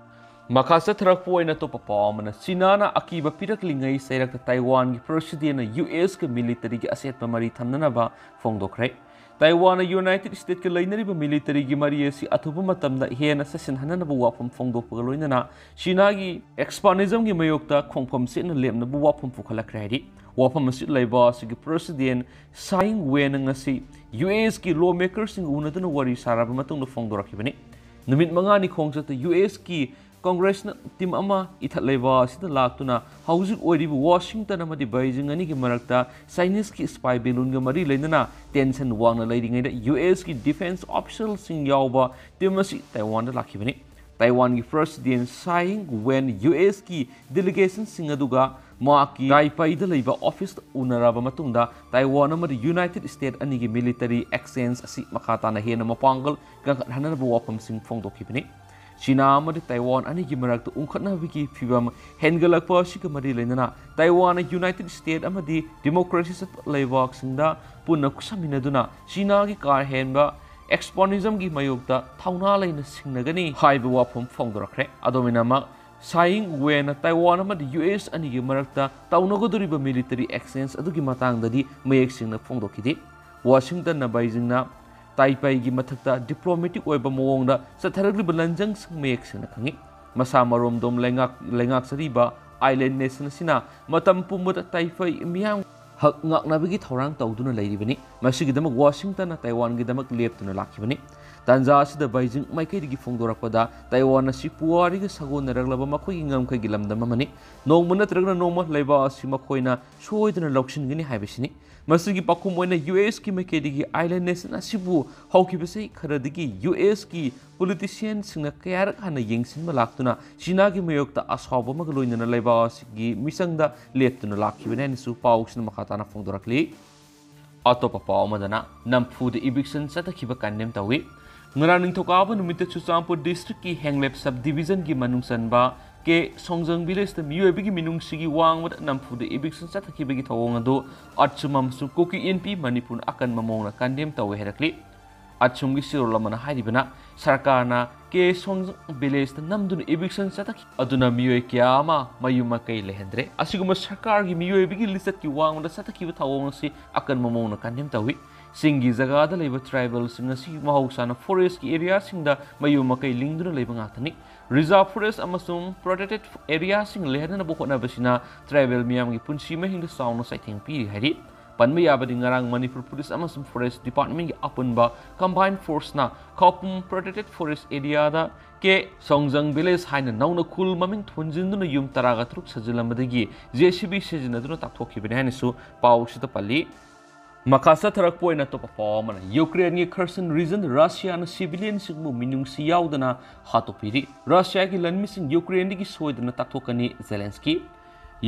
ꯃꯈꯥ ꯆꯠꯊꯔꯛꯄ ꯑꯣꯏꯅ ꯑꯇꯣꯞꯄ ꯄꯥꯎ ꯑꯃꯅ, ꯆꯤꯅꯥꯅ ꯑꯀꯤꯕ ꯄꯤꯔꯛꯂꯤꯉꯩ ꯆꯩꯔꯛꯇ ꯇꯥꯏꯋꯥꯟꯒꯤ ꯄ꯭ꯔꯁꯤꯗꯦꯟꯅ ꯌꯨ ꯑꯦꯁꯀ ꯃꯤꯂꯤꯇꯔꯤꯒꯤ ꯑꯆꯦꯠꯄ ꯃꯔꯤ ꯊꯝꯅꯅꯕ ꯐꯣꯡꯗꯣꯛꯈ꯭ꯔꯦ꯫ ꯇꯥꯏꯋꯥꯟꯅ ꯌꯨꯅꯥꯏꯇꯦꯗ ꯁ꯭ꯇꯦꯠꯀ ꯂꯩꯅꯔꯤꯕ ꯃꯤꯂꯤꯇꯔꯤꯒꯤ ꯃꯔꯤ ꯑꯁꯤ ꯑꯊꯨꯕ ꯃꯇꯝꯗ ꯍꯦꯟꯅ ꯆꯦꯠꯁꯤꯟꯍꯟꯅꯅꯕ ꯋꯥꯐꯝ ꯐꯣꯡꯗꯣꯛꯄꯒ ꯂꯣꯏꯅꯅ ꯆꯤꯅꯥꯒꯤ ꯑꯦꯛꯁꯄꯥꯟꯅꯤꯖꯝꯒꯤ ꯃꯥꯌꯣꯛꯇ ꯈꯣꯡꯐꯝ ꯆꯦꯠꯅ ꯂꯦꯞꯅꯕ ꯋꯥꯐꯝ ꯄꯨꯈꯠꯂꯛꯈ꯭ꯔꯦ ꯍꯥꯏꯔꯤ꯫ ꯋꯥꯐꯝ ꯑꯁꯤ ꯂꯩꯕꯥꯛ ꯑꯁꯤꯒꯤ ꯄ꯭ꯔꯁꯤꯗꯦꯟ ꯁꯥꯏ ꯏꯪ ꯋꯦꯟꯅ ꯉꯁꯤ ꯌꯨ ꯑꯦꯁꯀꯤ ꯂꯣ ꯃꯦꯀꯔꯁꯤꯡꯒ ꯎꯅꯗꯨꯅ ꯋꯥꯔꯤ ꯁꯥꯔꯕ ꯃꯇꯨꯡꯗ ꯐꯣꯡꯗꯣꯔꯛꯈꯤꯕꯅꯤ꯫ ꯅꯨꯃꯤꯠ ꯃꯉꯥꯅꯤ ꯈꯣꯡꯆꯠꯇ ꯌꯨ ꯑꯦꯁꯀꯤ ꯀꯣꯡꯒ꯭ꯔꯦꯁꯅ ꯇꯤꯝ ꯑꯃ ꯏꯊꯠ ꯂꯩꯕꯥꯛ ꯑꯁꯤꯗ ꯂꯥꯛꯇꯨꯅ ꯍꯧꯖꯤꯛ ꯑꯣꯏꯔꯤꯕ ꯋꯥꯁꯤꯡꯇꯟ ꯑꯃꯗꯤ ꯕꯩꯖꯤꯡ ꯑꯅꯤꯒꯤ ꯃꯔꯛꯇ ꯆꯥꯏꯅꯤꯁꯀꯤ ꯁ꯭ꯄꯥꯏ ꯕꯦꯂꯨꯟꯒ ꯃꯔꯤ ꯂꯩꯅꯅ ꯇꯦꯟꯁꯟ ꯋꯥꯡꯅ ꯂꯩꯔꯤꯉꯩꯗ ꯌꯨ ꯑꯦꯁꯀꯤ ꯗꯤꯐꯦꯟꯁ ꯑꯣꯐꯤꯁꯤꯌꯦꯜꯁꯤꯡ ꯌꯥꯎꯕ ꯇꯤꯝ ꯑꯁꯤ ꯇꯥꯏꯋꯥꯟꯗ ꯂꯥꯛꯈꯤꯕꯅꯤ꯫ ꯇꯥꯏꯋꯥꯟꯒꯤ ꯄ꯭ꯔꯁꯤꯗꯦꯟ ꯁꯥꯏ ꯏꯪ ꯋꯦꯟ ꯌꯨ ꯑꯦꯁꯀꯤ ꯗꯦꯂꯤꯒꯦꯁꯟꯁꯤꯡ ꯑꯗꯨꯒ ꯃꯍꯥꯛꯀꯤ ꯇꯥꯏꯄꯩꯗ ꯂꯩꯕ ꯑꯣꯐꯤꯁꯇ ꯎꯅꯔꯕ ꯃꯇꯨꯡꯗ ꯇꯥꯏꯋꯥꯟ ꯑꯃꯗꯤ ꯌꯨꯅꯥꯏꯇꯦꯗ ꯁ꯭ꯇꯦꯠ ꯑꯅꯤꯒꯤ ꯃꯤꯂꯤꯇꯔꯤ ꯑꯦꯛꯁꯆꯦꯟꯖ ꯑꯁꯤ ꯃꯈꯥ ꯇꯥꯅ ꯍꯦꯟꯅ ꯃꯄꯥꯡꯒꯜ ꯀꯟꯈꯠꯍꯟꯅꯕ ꯋꯥꯐꯝꯁꯤꯡ ꯐꯣꯡꯗꯣꯛꯈꯤꯕꯅꯤ꯫ ꯆꯤꯅꯥ ꯑꯃꯗꯤ ꯇꯥꯏꯋꯥꯟ ꯑꯅꯤꯒꯤ ꯃꯔꯛꯇ ꯎꯪꯈꯠꯅꯕꯒꯤ ꯐꯤꯚꯝ ꯍꯦꯟꯒꯠꯂꯛꯄ ꯑꯁꯤꯒ ꯃꯔꯤ ꯂꯩꯅꯅ ꯇꯥꯏꯋꯥꯟꯅ United States ꯑꯃꯗꯤ democracy ꯆꯠꯄ ꯂꯩꯕꯥꯛꯁꯤꯡꯗ ꯄꯨꯟꯅ ꯈꯨꯠꯁꯝꯃꯤꯟꯅꯗꯨꯅ ꯆꯤꯅꯥꯒꯤ ꯀꯥ ꯍꯦꯟꯕ expansionismꯒꯤ ꯃꯥꯌꯣꯛꯇ ꯊꯧꯅꯥ ꯂꯩꯅ ꯁꯤꯡꯅꯒꯅꯤ ꯍꯥꯏꯕ ꯋꯥꯐꯝ ꯐꯣꯡꯗꯣꯔꯛꯈ꯭ꯔꯦ꯫ ꯑꯗꯨꯃꯥꯏꯅꯃꯛ Tsai Ing-wenꯅ ꯇꯥꯏꯋꯥꯟ ꯑꯃꯗꯤ U S ꯑꯅꯤꯒꯤ ꯃꯔꯛꯇ ꯇꯧꯅꯒꯗꯧꯔꯤꯕ military exchange ꯑꯗꯨꯒꯤ ꯃꯇꯥꯡꯗꯗꯤ ꯃꯌꯦꯛ ꯁꯦꯡꯅ ꯐꯣꯡꯗꯣꯛꯈꯤꯗꯦ꯫ ꯋꯥꯁꯤꯡꯇꯟꯅ ꯕꯩꯖꯤꯡꯅ ꯇꯥꯏꯄꯩꯒꯤ ꯃꯊꯛꯇ diplomatic ꯑꯣꯏꯕ ꯃꯑꯣꯡꯗ ꯆꯠꯊꯔꯛꯂꯤꯕ ꯂꯟꯖꯪꯁꯤꯡ ꯃꯌꯦꯛ ꯁꯦꯡꯅ ꯈꯪꯏ꯫ ꯃꯁꯥ ꯃꯔꯣꯝꯗꯣꯝ ꯂꯩꯉꯥꯛ-, ꯂꯩꯉꯥꯛꯆꯔꯤꯕ island nation ꯑꯁꯤꯅ ꯃꯇꯝ ꯄꯨꯝꯕꯗ ꯇꯥꯏꯄꯩ ꯃꯤꯌꯥꯝ ꯍꯛ ꯉꯥꯛꯅꯕꯒꯤ ꯊꯧꯔꯥꯡ ꯇꯧꯗꯨꯅ ꯂꯩꯔꯤꯕꯅꯤ꯫ ꯃꯁꯤꯒꯤꯗꯃꯛ ꯋꯥꯁꯤꯡꯇꯟꯅ ꯇꯥꯏꯋꯥꯟꯒꯤꯗꯃꯛ ꯂꯦꯞꯇꯨꯅ ꯂꯥꯛꯈꯤꯕꯅꯤ꯫ ꯇꯥꯟꯖꯥ ꯑꯁꯤꯗ ꯕꯩꯖꯤꯡ ꯃꯥꯏꯀꯩꯗꯒꯤ ꯐꯣꯡꯗꯣꯔꯛꯄꯗ ꯇꯥꯏꯋꯥꯟ ꯑꯁꯤ ꯄꯨꯋꯥꯔꯤꯒ ꯁꯥꯒꯣꯟꯅꯔꯛꯂꯕ ꯃꯈꯣꯏꯒꯤ ꯉꯝꯈꯩꯒꯤ ꯂꯝꯗꯝ ꯑꯃꯅꯤ꯫ ꯅꯣꯡꯃ ꯅꯠꯇ꯭ꯔꯒꯅ ꯅꯣꯡꯃ ꯂꯩꯕꯥꯛ ꯑꯁꯤ ꯃꯈꯣꯏꯅ ꯁꯣꯏꯗꯅ ꯂꯧꯁꯤꯟꯒꯅꯤ ꯍꯥꯏꯕꯁꯤꯅꯤ꯫ ꯃꯁꯤꯒꯤ ꯄꯥꯎꯈꯨꯝ ꯑꯣꯏꯅ U Sꯀꯤ ꯃꯥꯏꯀꯩꯗꯒꯤ island nation ꯑꯁꯤꯕꯨ ꯍꯧꯈꯤꯕ ꯆꯍꯤ ꯈꯔꯗꯒꯤ U Sꯀꯤ politicianꯁꯤꯡꯅ ꯀꯌꯥꯔꯛ ꯍꯥꯟꯅ ꯌꯦꯡꯁꯤꯟꯕ ꯂꯥꯛꯇꯨꯅ ꯆꯤꯅꯥꯒꯤ ꯃꯥꯌꯣꯛꯇ ꯑꯁꯥꯎꯕ ꯑꯃꯒ ꯂꯣꯏꯅꯅ ꯂꯩꯕꯥꯛ ꯑꯁꯤꯒꯤ ꯃꯤꯆꯪꯗ ꯂꯦꯞꯇꯨꯅ ꯂꯥꯛꯈꯤꯕꯅꯤ ꯍꯥꯏꯅꯁꯨ ꯄꯥꯎꯁꯤꯅ ꯃꯈꯥ ꯇꯥꯅ ꯐꯣꯡꯗꯣꯔꯛꯂꯤ꯫ ꯑꯇꯣꯞꯄ ꯄꯥꯎ ꯑꯃꯗꯅ ꯅꯝꯐꯨꯗ eviction ꯆꯠꯊꯈꯤꯕ condemn ꯇꯧꯏ꯫ ꯉꯔꯥꯡ ꯅꯤꯡꯊꯧꯀꯥꯕ ꯅꯨꯃꯤꯠꯇ ꯆꯨꯔꯆꯥꯟꯄꯨꯔ districtꯀꯤ ꯍꯦꯡꯂꯦꯞ sub divisionꯒꯤ ꯃꯅꯨꯡ ꯆꯟꯕ ꯀꯦ ꯁꯣꯡꯖꯪ villageꯇ ꯃꯤꯑꯣꯏꯕꯒꯤ ꯃꯤꯅꯨꯡꯁꯤꯒꯤ ꯋꯥꯡꯃꯗ ꯅꯝꯐꯨꯗ eviction ꯆꯠꯊꯈꯤꯕꯒꯤ ꯊꯧꯑꯣꯡ ꯑꯗꯨ ꯑꯠꯁꯨꯝ ꯑꯃꯁꯨꯡ ꯀꯨꯀꯤ ꯏꯟꯄꯤ ꯃꯅꯤꯄꯨꯔꯅ ꯑꯀꯟꯕ ꯃꯑꯣꯡꯗ condemn ꯇꯧꯏ ꯍꯥꯏꯔꯛꯂꯤ꯫ ꯑꯠꯁꯨꯝꯒꯤ ꯁꯤꯔꯣꯜ ꯑꯃꯅ ꯍꯥꯏꯔꯤꯕꯅ ꯁꯔꯀꯥꯔꯅ ꯀꯦ ꯁꯣꯡꯖꯪ villageꯇ ꯅꯝꯗꯨꯅ eviction ꯆꯠꯊꯈꯤ꯫ ꯑꯗꯨꯅ ꯃꯤꯑꯣꯏ ꯀꯌꯥ ꯑꯃ ꯃꯌꯨꯝ ꯃꯀꯩ ꯂꯩꯍꯟꯗ꯭ꯔꯦ꯫ ꯑꯁꯤꯒꯨꯝꯕ ꯁꯔꯀꯥꯔꯒꯤ ꯃꯤꯑꯣꯏꯕꯒꯤ ꯂꯤꯆꯠꯀꯤ ꯋꯥꯡꯃꯗ ꯆꯠꯊꯈꯤꯕ ꯊꯧꯑꯣꯡ ꯑꯁꯤ ꯑꯀꯟꯕ ꯃꯑꯣꯡꯗ condemn ꯇꯧꯏ꯫ ꯆꯤꯡꯒꯤ ꯖꯒꯥꯗ ꯂꯩꯕ tribalꯁꯤꯡ ꯑꯁꯤ ꯃꯍꯧꯁꯥꯅ forestꯀꯤ areaꯁꯤꯡꯗ ꯃꯌꯨꯝ ꯃꯀꯩ ꯂꯤꯡꯗꯨꯅ ꯂꯩꯕ ꯉꯥꯛꯇꯅꯤ꯫ Reserve forest ꯑꯃꯁꯨꯡ protected areaꯁꯤꯡ ꯂꯩꯍꯟꯅꯕ ꯍꯣꯠꯅꯕꯁꯤꯅ tribal ꯃꯤꯌꯥꯝꯒꯤ ꯄꯨꯟꯁꯤ ꯃꯍꯤꯡꯗ ꯆꯥꯎꯅ ꯆꯩꯊꯦꯡ ꯄꯤꯔꯤ ꯍꯥꯏꯔꯤ꯫ ꯄꯟꯕ ꯌꯥꯕꯗꯤ ꯉꯔꯥꯡ ꯃꯅꯤꯄꯨꯔ ꯄꯨꯂꯤꯁ ꯑꯃꯁꯨꯡ forest departmentꯀꯤ ꯑꯄꯨꯟꯕ combined forceꯅ ꯈꯧꯄꯨꯝ protected forest areaꯗ ꯀꯦ ꯁꯣꯡꯖꯪ village ꯍꯥꯏꯅ ꯅꯧꯅ ꯈꯨꯜ ꯃꯃꯤꯡ ꯊꯣꯟꯖꯤꯟꯗꯨꯅ ꯌꯨꯝ ꯇꯔꯥꯒ ꯇꯔꯨꯛ ꯁꯥꯖꯤꯜꯂꯝꯕꯗꯒꯤ J C B ꯁꯤꯖꯤꯟꯅꯗꯨꯅ ꯇꯥꯛꯊꯣꯛꯈꯤꯕꯅꯤ ꯍꯥꯏꯅꯁꯨ ꯄꯥꯎꯁꯤꯗ ꯄꯜꯂꯤ꯫ ꯃꯈꯥ ꯆꯠꯊꯔꯛꯄ ꯑꯣꯏꯅ ꯑꯇꯣꯞꯄ ꯄꯥꯎ ꯑꯃꯅ Ukraineꯒꯤ Kherson regionꯗ Russiaꯅ civilianꯁꯤꯡꯕꯨ ꯃꯤꯅꯨꯡꯁꯤ ꯌꯥꯎꯗꯅ ꯍꯥꯠꯇꯣꯛꯄꯤꯔꯤ꯫ Russiaꯒꯤ ꯂꯟꯃꯤꯁꯤꯡ Ukraineꯗꯒꯤ ꯁꯣꯏꯗꯅ ꯇꯥꯛꯊꯣꯛꯀꯅꯤ Zelensky꯫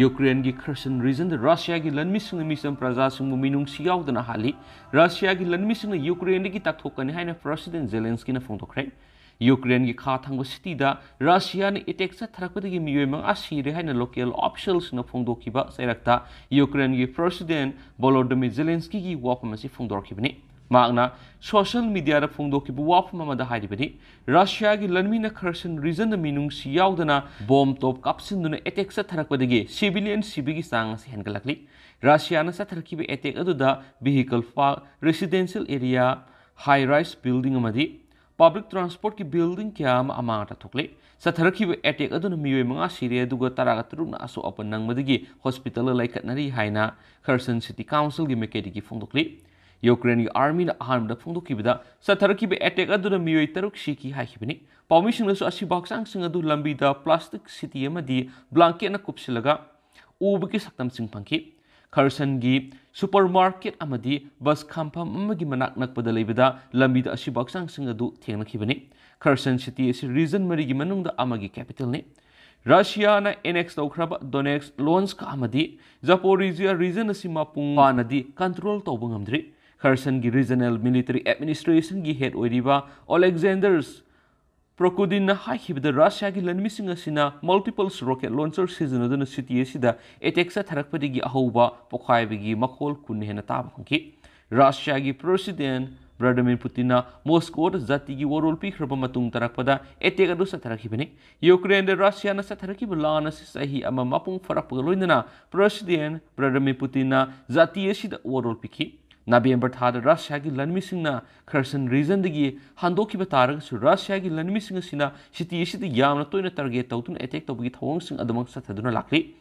Ukraineꯒꯤ Kherson regionꯗ Russiaꯒꯤ ꯂꯟꯃꯤꯁꯤꯡꯅ ꯃꯤꯆꯝ ꯄ꯭ꯔꯖꯥꯁꯤꯡꯕꯨ ꯃꯤꯅꯨꯡꯁꯤ ꯌꯥꯎꯗꯅ ꯍꯥꯠꯂꯤ꯫ Russiaꯒꯤ ꯂꯟꯃꯤꯁꯤꯡꯅ Ukraineꯗꯒꯤ ꯇꯥꯛꯊꯣꯛꯀꯅꯤ ꯍꯥꯏꯅ President Zelenskyꯅ ꯐꯣꯡꯗꯣꯛꯈ꯭ꯔꯦ꯫ ꯌꯨꯀ꯭ꯔꯦꯟꯒꯤ ꯈꯥ ꯊꯪꯕ ꯁꯤꯇꯤꯗ ꯔꯁꯤꯌꯥꯅ ꯑꯦꯇꯦꯛ ꯆꯠꯊꯔꯛꯄꯗꯒꯤ ꯃꯤꯑꯣꯏ ꯃꯉꯥ ꯁꯤꯔꯦ ꯍꯥꯏꯅ ꯂꯣꯀꯦꯜ ꯑꯣꯐꯤꯁꯤꯌꯦꯜꯁꯤꯡꯅ ꯐꯣꯡꯗꯣꯛꯈꯤꯕ ꯆꯩꯔꯛꯇ ꯌꯨꯀ꯭ꯔꯦꯟꯒꯤ ꯄ꯭ꯔꯦꯁꯤꯗꯦꯟ ꯚꯣꯂꯣꯗꯤꯃꯤꯔ ꯖꯦꯂꯦꯟꯁꯀꯤꯒꯤ ꯋꯥꯐꯝ ꯑꯁꯤ ꯐꯣꯡꯗꯣꯔꯛꯈꯤꯕꯅꯤ꯫ ꯃꯍꯥꯛꯅ ꯁꯣꯁꯤꯌꯦꯜ ꯃꯤꯗꯤꯌꯥꯗ ꯐꯣꯡꯗꯣꯛꯈꯤꯕ ꯋꯥꯐꯝ ꯑꯃꯗ ꯍꯥꯏꯔꯤꯕꯗꯤ, ꯔꯁꯤꯌꯥꯒꯤ ꯂꯥꯟꯃꯤꯅ ꯈꯔꯁꯟ ꯔꯤꯖꯟꯗ ꯃꯤꯅꯨꯡꯁꯤ ꯌꯥꯎꯗꯅ ꯕꯣꯝ ꯇꯣꯞ ꯀꯥꯞꯁꯤꯟꯗꯨꯅ ꯑꯦꯇꯦꯛ ꯆꯠꯊꯔꯛꯄꯗꯒꯤ ꯁꯤꯚꯤꯂꯤꯌꯟ ꯁꯤꯕꯒꯤ ꯆꯥꯡ ꯑꯁꯤ ꯍꯦꯟꯒꯠꯂꯛꯂꯤ꯫ ꯔꯁꯤꯌꯥꯅ ꯆꯠꯊꯔꯛꯈꯤꯕ ꯑꯦꯇꯦꯛ ꯑꯗꯨꯗ ꯚꯤꯍꯤꯀꯜ ꯄꯥꯔꯛ, ꯔꯦꯁꯤꯗꯦꯟꯁꯤꯌꯦꯜ ꯑꯦꯔꯤꯌꯥ, ꯍꯥꯏ ꯔꯥꯏꯁ ꯕꯤꯜꯗꯤꯡ ꯑꯃꯗꯤ ꯄꯕ꯭ꯂꯤꯛ ꯇ꯭ꯔꯥꯟꯁꯄꯣꯔꯠꯀꯤ ꯕꯤꯜꯗꯤꯡ ꯀꯌꯥ ꯑꯃ ꯑꯃꯥꯡ ꯑꯇꯥ ꯊꯣꯛꯂꯦ꯫ ꯆꯠꯊꯔꯛꯈꯤꯕ ꯑꯦꯇꯦꯛ ꯑꯗꯨꯅ ꯃꯤꯑꯣꯏ ꯃꯉꯥ ꯁꯤꯔꯦ, ꯑꯗꯨꯒ ꯇꯔꯥꯒ ꯇꯔꯨꯛꯅ ꯑꯁꯣꯛ ꯑꯄꯟ ꯅꯪꯕꯗꯒꯤ ꯍꯣꯁꯄꯤꯇꯥꯜꯗ ꯂꯩꯈꯠꯅꯔꯤ ꯍꯥꯏꯅ ꯈꯔꯁꯟ ꯁꯤꯇꯤ ꯀꯥꯎꯟꯁꯤꯜꯒꯤ ꯃꯥꯏꯀꯩꯗꯒꯤ ꯐꯣꯡꯗꯣꯛꯂꯤ꯫ ꯌꯨꯀ꯭ꯔꯦꯟꯒꯤ ꯑꯥꯔꯃꯤꯅ ꯑꯍꯥꯟꯕꯗ ꯐꯣꯡꯗꯣꯛꯈꯤꯕꯗ ꯆꯠꯊꯔꯛꯈꯤꯕ ꯑꯦꯇꯦꯛ ꯑꯗꯨꯗ ꯃꯤꯑꯣꯏ ꯇꯔꯨꯛ ꯁꯤꯈꯤ ꯍꯥꯏꯈꯤꯕꯅꯤ꯫ ꯄꯥꯎꯃꯤꯁꯤꯡꯅꯁꯨ ꯑꯁꯤꯕ ꯍꯛꯆꯥꯡꯁꯤꯡ ꯑꯗꯨ ꯂꯝꯕꯤꯗ ꯄ꯭ꯂꯥꯁꯇꯤꯛ ꯁꯤꯇꯤ ꯑꯃꯗꯤ ꯕ꯭ꯂꯥꯡꯀꯦꯠꯅ ꯀꯨꯞꯁꯤꯜꯂꯒ ꯎꯕꯒꯤ ꯁꯛꯇꯝꯁꯤꯡ ꯐꯪꯈꯤ꯫ ꯈꯔꯁꯟꯒꯤ ꯁꯨꯄꯔꯃꯥꯔꯀꯦꯠ ꯑꯃꯗꯤ ꯕꯁ ꯈꯥꯝꯐꯝ ꯑꯃꯒꯤ ꯃꯅꯥꯛ ꯅꯛꯄꯗ ꯂꯩꯕꯗ ꯂꯝꯕꯤꯗ ꯑꯁꯤꯕ ꯍꯛꯆꯥꯡꯁꯤꯡ ꯑꯗꯨ ꯊꯦꯡꯅꯈꯤꯕꯅꯤ꯫ ꯈꯔꯁꯟ ꯁꯤꯇꯤ ꯑꯁꯤ ꯔꯤꯖꯟ ꯃꯔꯤꯒꯤ ꯃꯅꯨꯡꯗ ꯑꯃꯒꯤ ꯀꯦꯄꯤꯇꯦꯜꯅꯤ꯫ ꯔꯁꯤꯌꯥꯅ ꯑꯦꯅꯦꯛꯁ ꯇꯧꯈ꯭ꯔꯕ ꯗꯣꯅꯦꯠꯁ, ꯂꯨꯍꯥꯟꯁ꯭ꯛ ꯑꯃꯗꯤ ꯖꯥꯄꯣꯔꯤꯖꯤꯌꯥ ꯔꯤꯖꯟ ꯑꯁꯤ ꯃꯄꯨꯡ ꯐꯥꯅꯗꯤ ꯀꯟꯇ꯭ꯔꯣꯜ ꯇꯧꯕ ꯉꯝꯗ꯭ꯔꯤ꯫ ꯈꯔꯁꯟꯒꯤ ꯔꯤꯖꯅꯦꯜ ꯃꯤꯂꯤꯇꯔꯤ ꯑꯦꯗꯃꯤꯅꯤꯁꯇ꯭ꯔꯦꯁꯟꯒꯤ ꯍꯦꯗ ꯑꯣꯏꯔꯤꯕ ꯑꯣꯂꯦꯛꯖꯥꯟꯗꯔ ꯄ꯭ꯔꯣꯀꯣꯗꯤꯟꯅ ꯍꯥꯏꯈꯤꯕꯗ, ꯔꯁꯤꯌꯥꯒꯤ ꯂꯥꯟꯃꯤꯁꯤꯡ ꯑꯁꯤꯅ multiple rocket launcher ꯁꯤꯖꯤꯟꯅꯗꯨꯅ ꯁꯤꯇꯤ ꯑꯁꯤꯗ ꯑꯦꯇꯦꯛ ꯆꯠꯊꯔꯛꯄꯗꯒꯤ ꯑꯍꯧꯕ ꯄꯣꯈꯥꯏꯕꯒꯤ ꯃꯈꯣꯜ ꯀꯨꯟ ꯍꯦꯟꯅ ꯇꯥꯕ ꯐꯪꯈꯤ꯫ ꯔꯁꯤꯌꯥꯒꯤ ꯄ꯭ꯔꯦꯁꯤꯗꯦꯟ ꯚ꯭ꯂꯥꯗꯤꯃꯤꯔ ꯄꯨꯇꯤꯟꯅ ꯃꯣꯁꯀꯣꯗ ꯖꯥꯇꯤꯒꯤ ꯋꯥꯔꯣꯜ ꯄꯤꯈ꯭ꯔꯕ ꯃꯇꯨꯡ ꯇꯥꯔꯛꯄꯗ ꯑꯦꯇꯦꯛ ꯑꯗꯨ ꯆꯠꯊꯔꯛꯈꯤꯕꯅꯤ꯫ ꯌꯨꯀ꯭ꯔꯦꯟꯗ ꯔꯁꯤꯌꯥꯅ ꯆꯠꯊꯔꯛꯈꯤꯕ ꯂꯥꯟ ꯑꯁꯤ ꯆꯍꯤ ꯑꯃ ꯃꯄꯨꯡ ꯐꯥꯔꯛꯄꯒ ꯂꯣꯏꯅꯅ ꯄ꯭ꯔꯦꯁꯤꯗꯦꯟ ꯚ꯭ꯂꯥꯗꯤꯃꯤꯔ ꯄꯨꯇꯤꯟꯅ ꯖꯥꯇꯤ ꯑꯁꯤꯗ ꯋꯥꯔꯣꯜ ꯄꯤꯈꯤ꯫ ꯅꯕꯦꯝꯕꯔ ꯊꯥꯗ ꯔꯁꯤꯌꯥꯒꯤ ꯂꯥꯟꯃꯤꯁꯤꯡꯅ ꯈꯔꯁꯟ ꯔꯤꯖꯟꯗꯒꯤ ꯍꯟꯗꯣꯛꯈꯤꯕ ꯇꯥꯔꯒꯁꯨ, ꯔꯁꯤꯌꯥꯒꯤ ꯂꯥꯟꯃꯤꯁꯤꯡ ꯑꯁꯤꯅ ꯁꯤꯇꯤ ꯑꯁꯤꯗ ꯌꯥꯝꯅ ꯇꯣꯏꯅ ꯇꯥꯔꯒꯦꯠ ꯇꯧꯗꯨꯅ ꯑꯦꯇꯦꯛ ꯇꯧꯕꯒꯤ ꯊꯧꯑꯣꯡꯁꯤꯡ ꯑꯗꯨꯃꯛ ꯆꯠꯊꯗꯨꯅ ꯂꯥꯛꯂꯤ꯫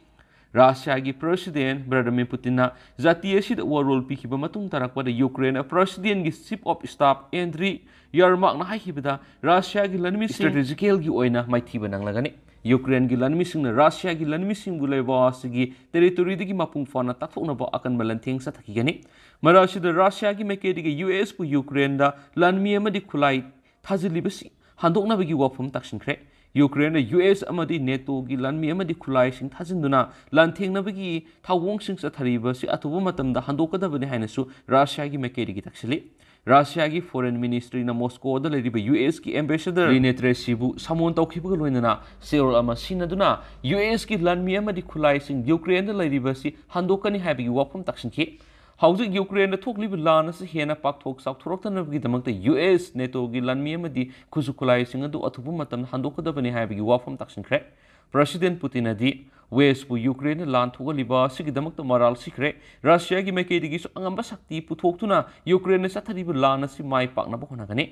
ꯔꯁꯤꯌꯥꯒꯤ ꯄ꯭ꯔꯦꯁꯤꯗꯦꯟ ꯚ꯭ꯂꯥꯗꯤꯃꯤꯔ ꯄꯨꯇꯤꯟꯅ ꯖꯥꯇꯤ ꯑꯁꯤꯗ ꯋꯥꯔꯣꯜ ꯄꯤꯈꯤꯕ ꯃꯇꯨꯡ ꯇꯥꯔꯛꯄꯗ, ꯌꯨꯀ꯭ꯔꯦꯟ ꯄ꯭ꯔꯦꯁꯤꯗꯦꯟꯒꯤ ꯆꯤꯐ ꯑꯣꯐ ꯁ꯭ꯇꯥꯐ ꯑꯦꯟꯗ꯭ꯔꯤ ꯌꯔꯃꯥꯛꯅ ꯍꯥꯏꯈꯤꯕꯗ, ꯔꯁꯤꯌꯥꯒꯤ ꯂꯥꯟꯃꯤꯁꯤꯡ ꯁ꯭ꯇ꯭ꯔꯦꯇꯦꯖꯤꯀꯦꯜꯒꯤ ꯑꯣꯏꯅ ꯃꯥꯏꯊꯤꯕ ꯅꯪꯂꯒꯅꯤ꯫ ꯌꯨꯀ꯭ꯔꯦꯟꯒꯤ ꯂꯥꯟꯃꯤꯁꯤꯡꯅ ꯔꯁꯤꯌꯥꯒꯤ ꯂꯥꯟꯃꯤꯁꯤꯡꯕꯨ ꯂꯩꯕꯥꯛ ꯑꯁꯤꯒꯤ ꯇꯦꯔꯤꯇꯣꯔꯤꯗꯒꯤ ꯃꯄꯨꯡ ꯐꯥꯅ ꯇꯥꯛꯊꯣꯛꯅꯕ ꯑꯀꯟꯕ ꯂꯥꯟꯊꯦꯡ ꯆꯠꯊꯈꯤꯒꯅꯤ꯫ ꯃꯔꯛ ꯑꯁꯤꯗ, ꯔꯁꯤꯌꯥꯒꯤ ꯃꯥꯏꯀꯩꯗꯒꯤ ꯌꯨ ꯑꯦꯁꯄꯨ ꯌꯨꯀ꯭ꯔꯦꯟꯗ ꯂꯥꯟꯃꯤ ꯑꯃꯗꯤ ꯈꯨꯠꯂꯥꯏ ꯊꯥꯖꯤꯜꯂꯤꯕꯁꯤ ꯍꯟꯗꯣꯛꯅꯕꯒꯤ ꯋꯥꯐꯝ ꯇꯥꯛꯁꯤꯟꯈ꯭ꯔꯦ꯫ ꯌꯨꯀ꯭ꯔꯦꯟꯅ ꯌꯨ ꯑꯦꯁ ꯑꯃꯗꯤ ꯅꯦꯇꯣꯒꯤ ꯂꯥꯟꯃꯤ ꯑꯃꯗꯤ ꯈꯨꯠꯂꯥꯏꯁꯤꯡ ꯊꯥꯖꯤꯟꯗꯨꯅ ꯂꯥꯟꯊꯦꯡꯅꯕꯒꯤ ꯊꯧꯑꯣꯡꯁꯤꯡ ꯆꯠꯊꯔꯤꯕꯁꯤ ꯑꯊꯨꯕ ꯃꯇꯝꯗ ꯍꯟꯗꯣꯛꯀꯗꯕꯅꯤ ꯍꯥꯏꯅꯁꯨ ꯔꯁꯤꯌꯥꯒꯤ ꯃꯥꯏꯀꯩꯗꯒꯤ ꯇꯥꯛꯁꯤꯜꯂꯤ꯫ ꯔꯁꯤꯌꯥꯒꯤ Foreign Ministryꯅ ꯃꯣꯁꯀꯣꯗ ꯂꯩꯔꯤꯕ USꯀꯤ Ambassador ꯂꯤꯅꯦꯇ꯭ꯔꯦꯁꯤꯕꯨ summon ꯇꯧꯈꯤꯕꯒ ꯂꯣꯏꯅꯅ ꯆꯦꯔꯣꯜ ꯑꯃ ꯁꯤꯖꯤꯟꯅꯗꯨꯅ USꯀꯤ ꯂꯥꯟꯃꯤ ꯑꯃꯗꯤ ꯈꯨꯠꯂꯥꯏꯁꯤꯡ ꯌꯨꯀ꯭ꯔꯦꯟꯗ ꯂꯩꯔꯤꯕ ꯑꯁꯤ ꯍꯟꯗꯣꯛꯀꯅꯤ ꯍꯥꯏꯕꯒꯤ ꯋꯥꯐꯝ ꯇꯥꯛꯁꯤꯟꯈꯤ꯫ ꯍꯧꯖꯤꯛ ꯌꯨꯀ꯭ꯔꯦꯟꯗ ꯊꯣꯛꯂꯤꯕ ꯂꯥꯟ ꯑꯁꯤ ꯍꯦꯟꯅ ꯄꯥꯛꯊꯣꯛ ꯆꯥꯎꯊꯣꯔꯛꯇꯅꯕꯒꯤꯗꯃꯛꯇ US, NATOꯒꯤ ꯂꯥꯟꯃꯤ ꯑꯃꯗꯤ ꯈꯨꯠꯁꯨ ꯈꯨꯠꯂꯥꯏꯁꯤꯡ ꯑꯗꯨ ꯑꯊꯨꯕ ꯃꯇꯝꯗ ꯍꯟꯗꯣꯛꯀꯗꯕꯅꯤ ꯍꯥꯏꯕꯒꯤ ꯋꯥꯐꯝ ꯇꯥꯛꯁꯤꯟꯈ꯭ꯔꯦ꯫ President Putinꯅꯗꯤ Westꯄꯨ ꯌꯨꯀ꯭ꯔꯦꯟꯗ ꯂꯥꯟ ꯊꯣꯛꯍꯜꯂꯤꯕ ꯑꯁꯤꯒꯤꯗꯃꯛꯇ ꯃꯔꯥꯜ ꯁꯤꯈ꯭ꯔꯦ꯫ ꯔꯁꯤꯌꯥꯒꯤ ꯃꯥꯏꯀꯩꯗꯒꯤꯁꯨ ꯑꯉꯝꯕ ꯁꯛꯇꯤ ꯄꯨꯊꯣꯛꯇꯨꯅ ꯌꯨꯀ꯭ꯔꯦꯟꯗ ꯆꯠꯊꯔꯤꯕ ꯂꯥꯟ ꯑꯁꯤ ꯃꯥꯏ ꯄꯥꯛꯅꯕ ꯍꯣꯠꯅꯒꯅꯤ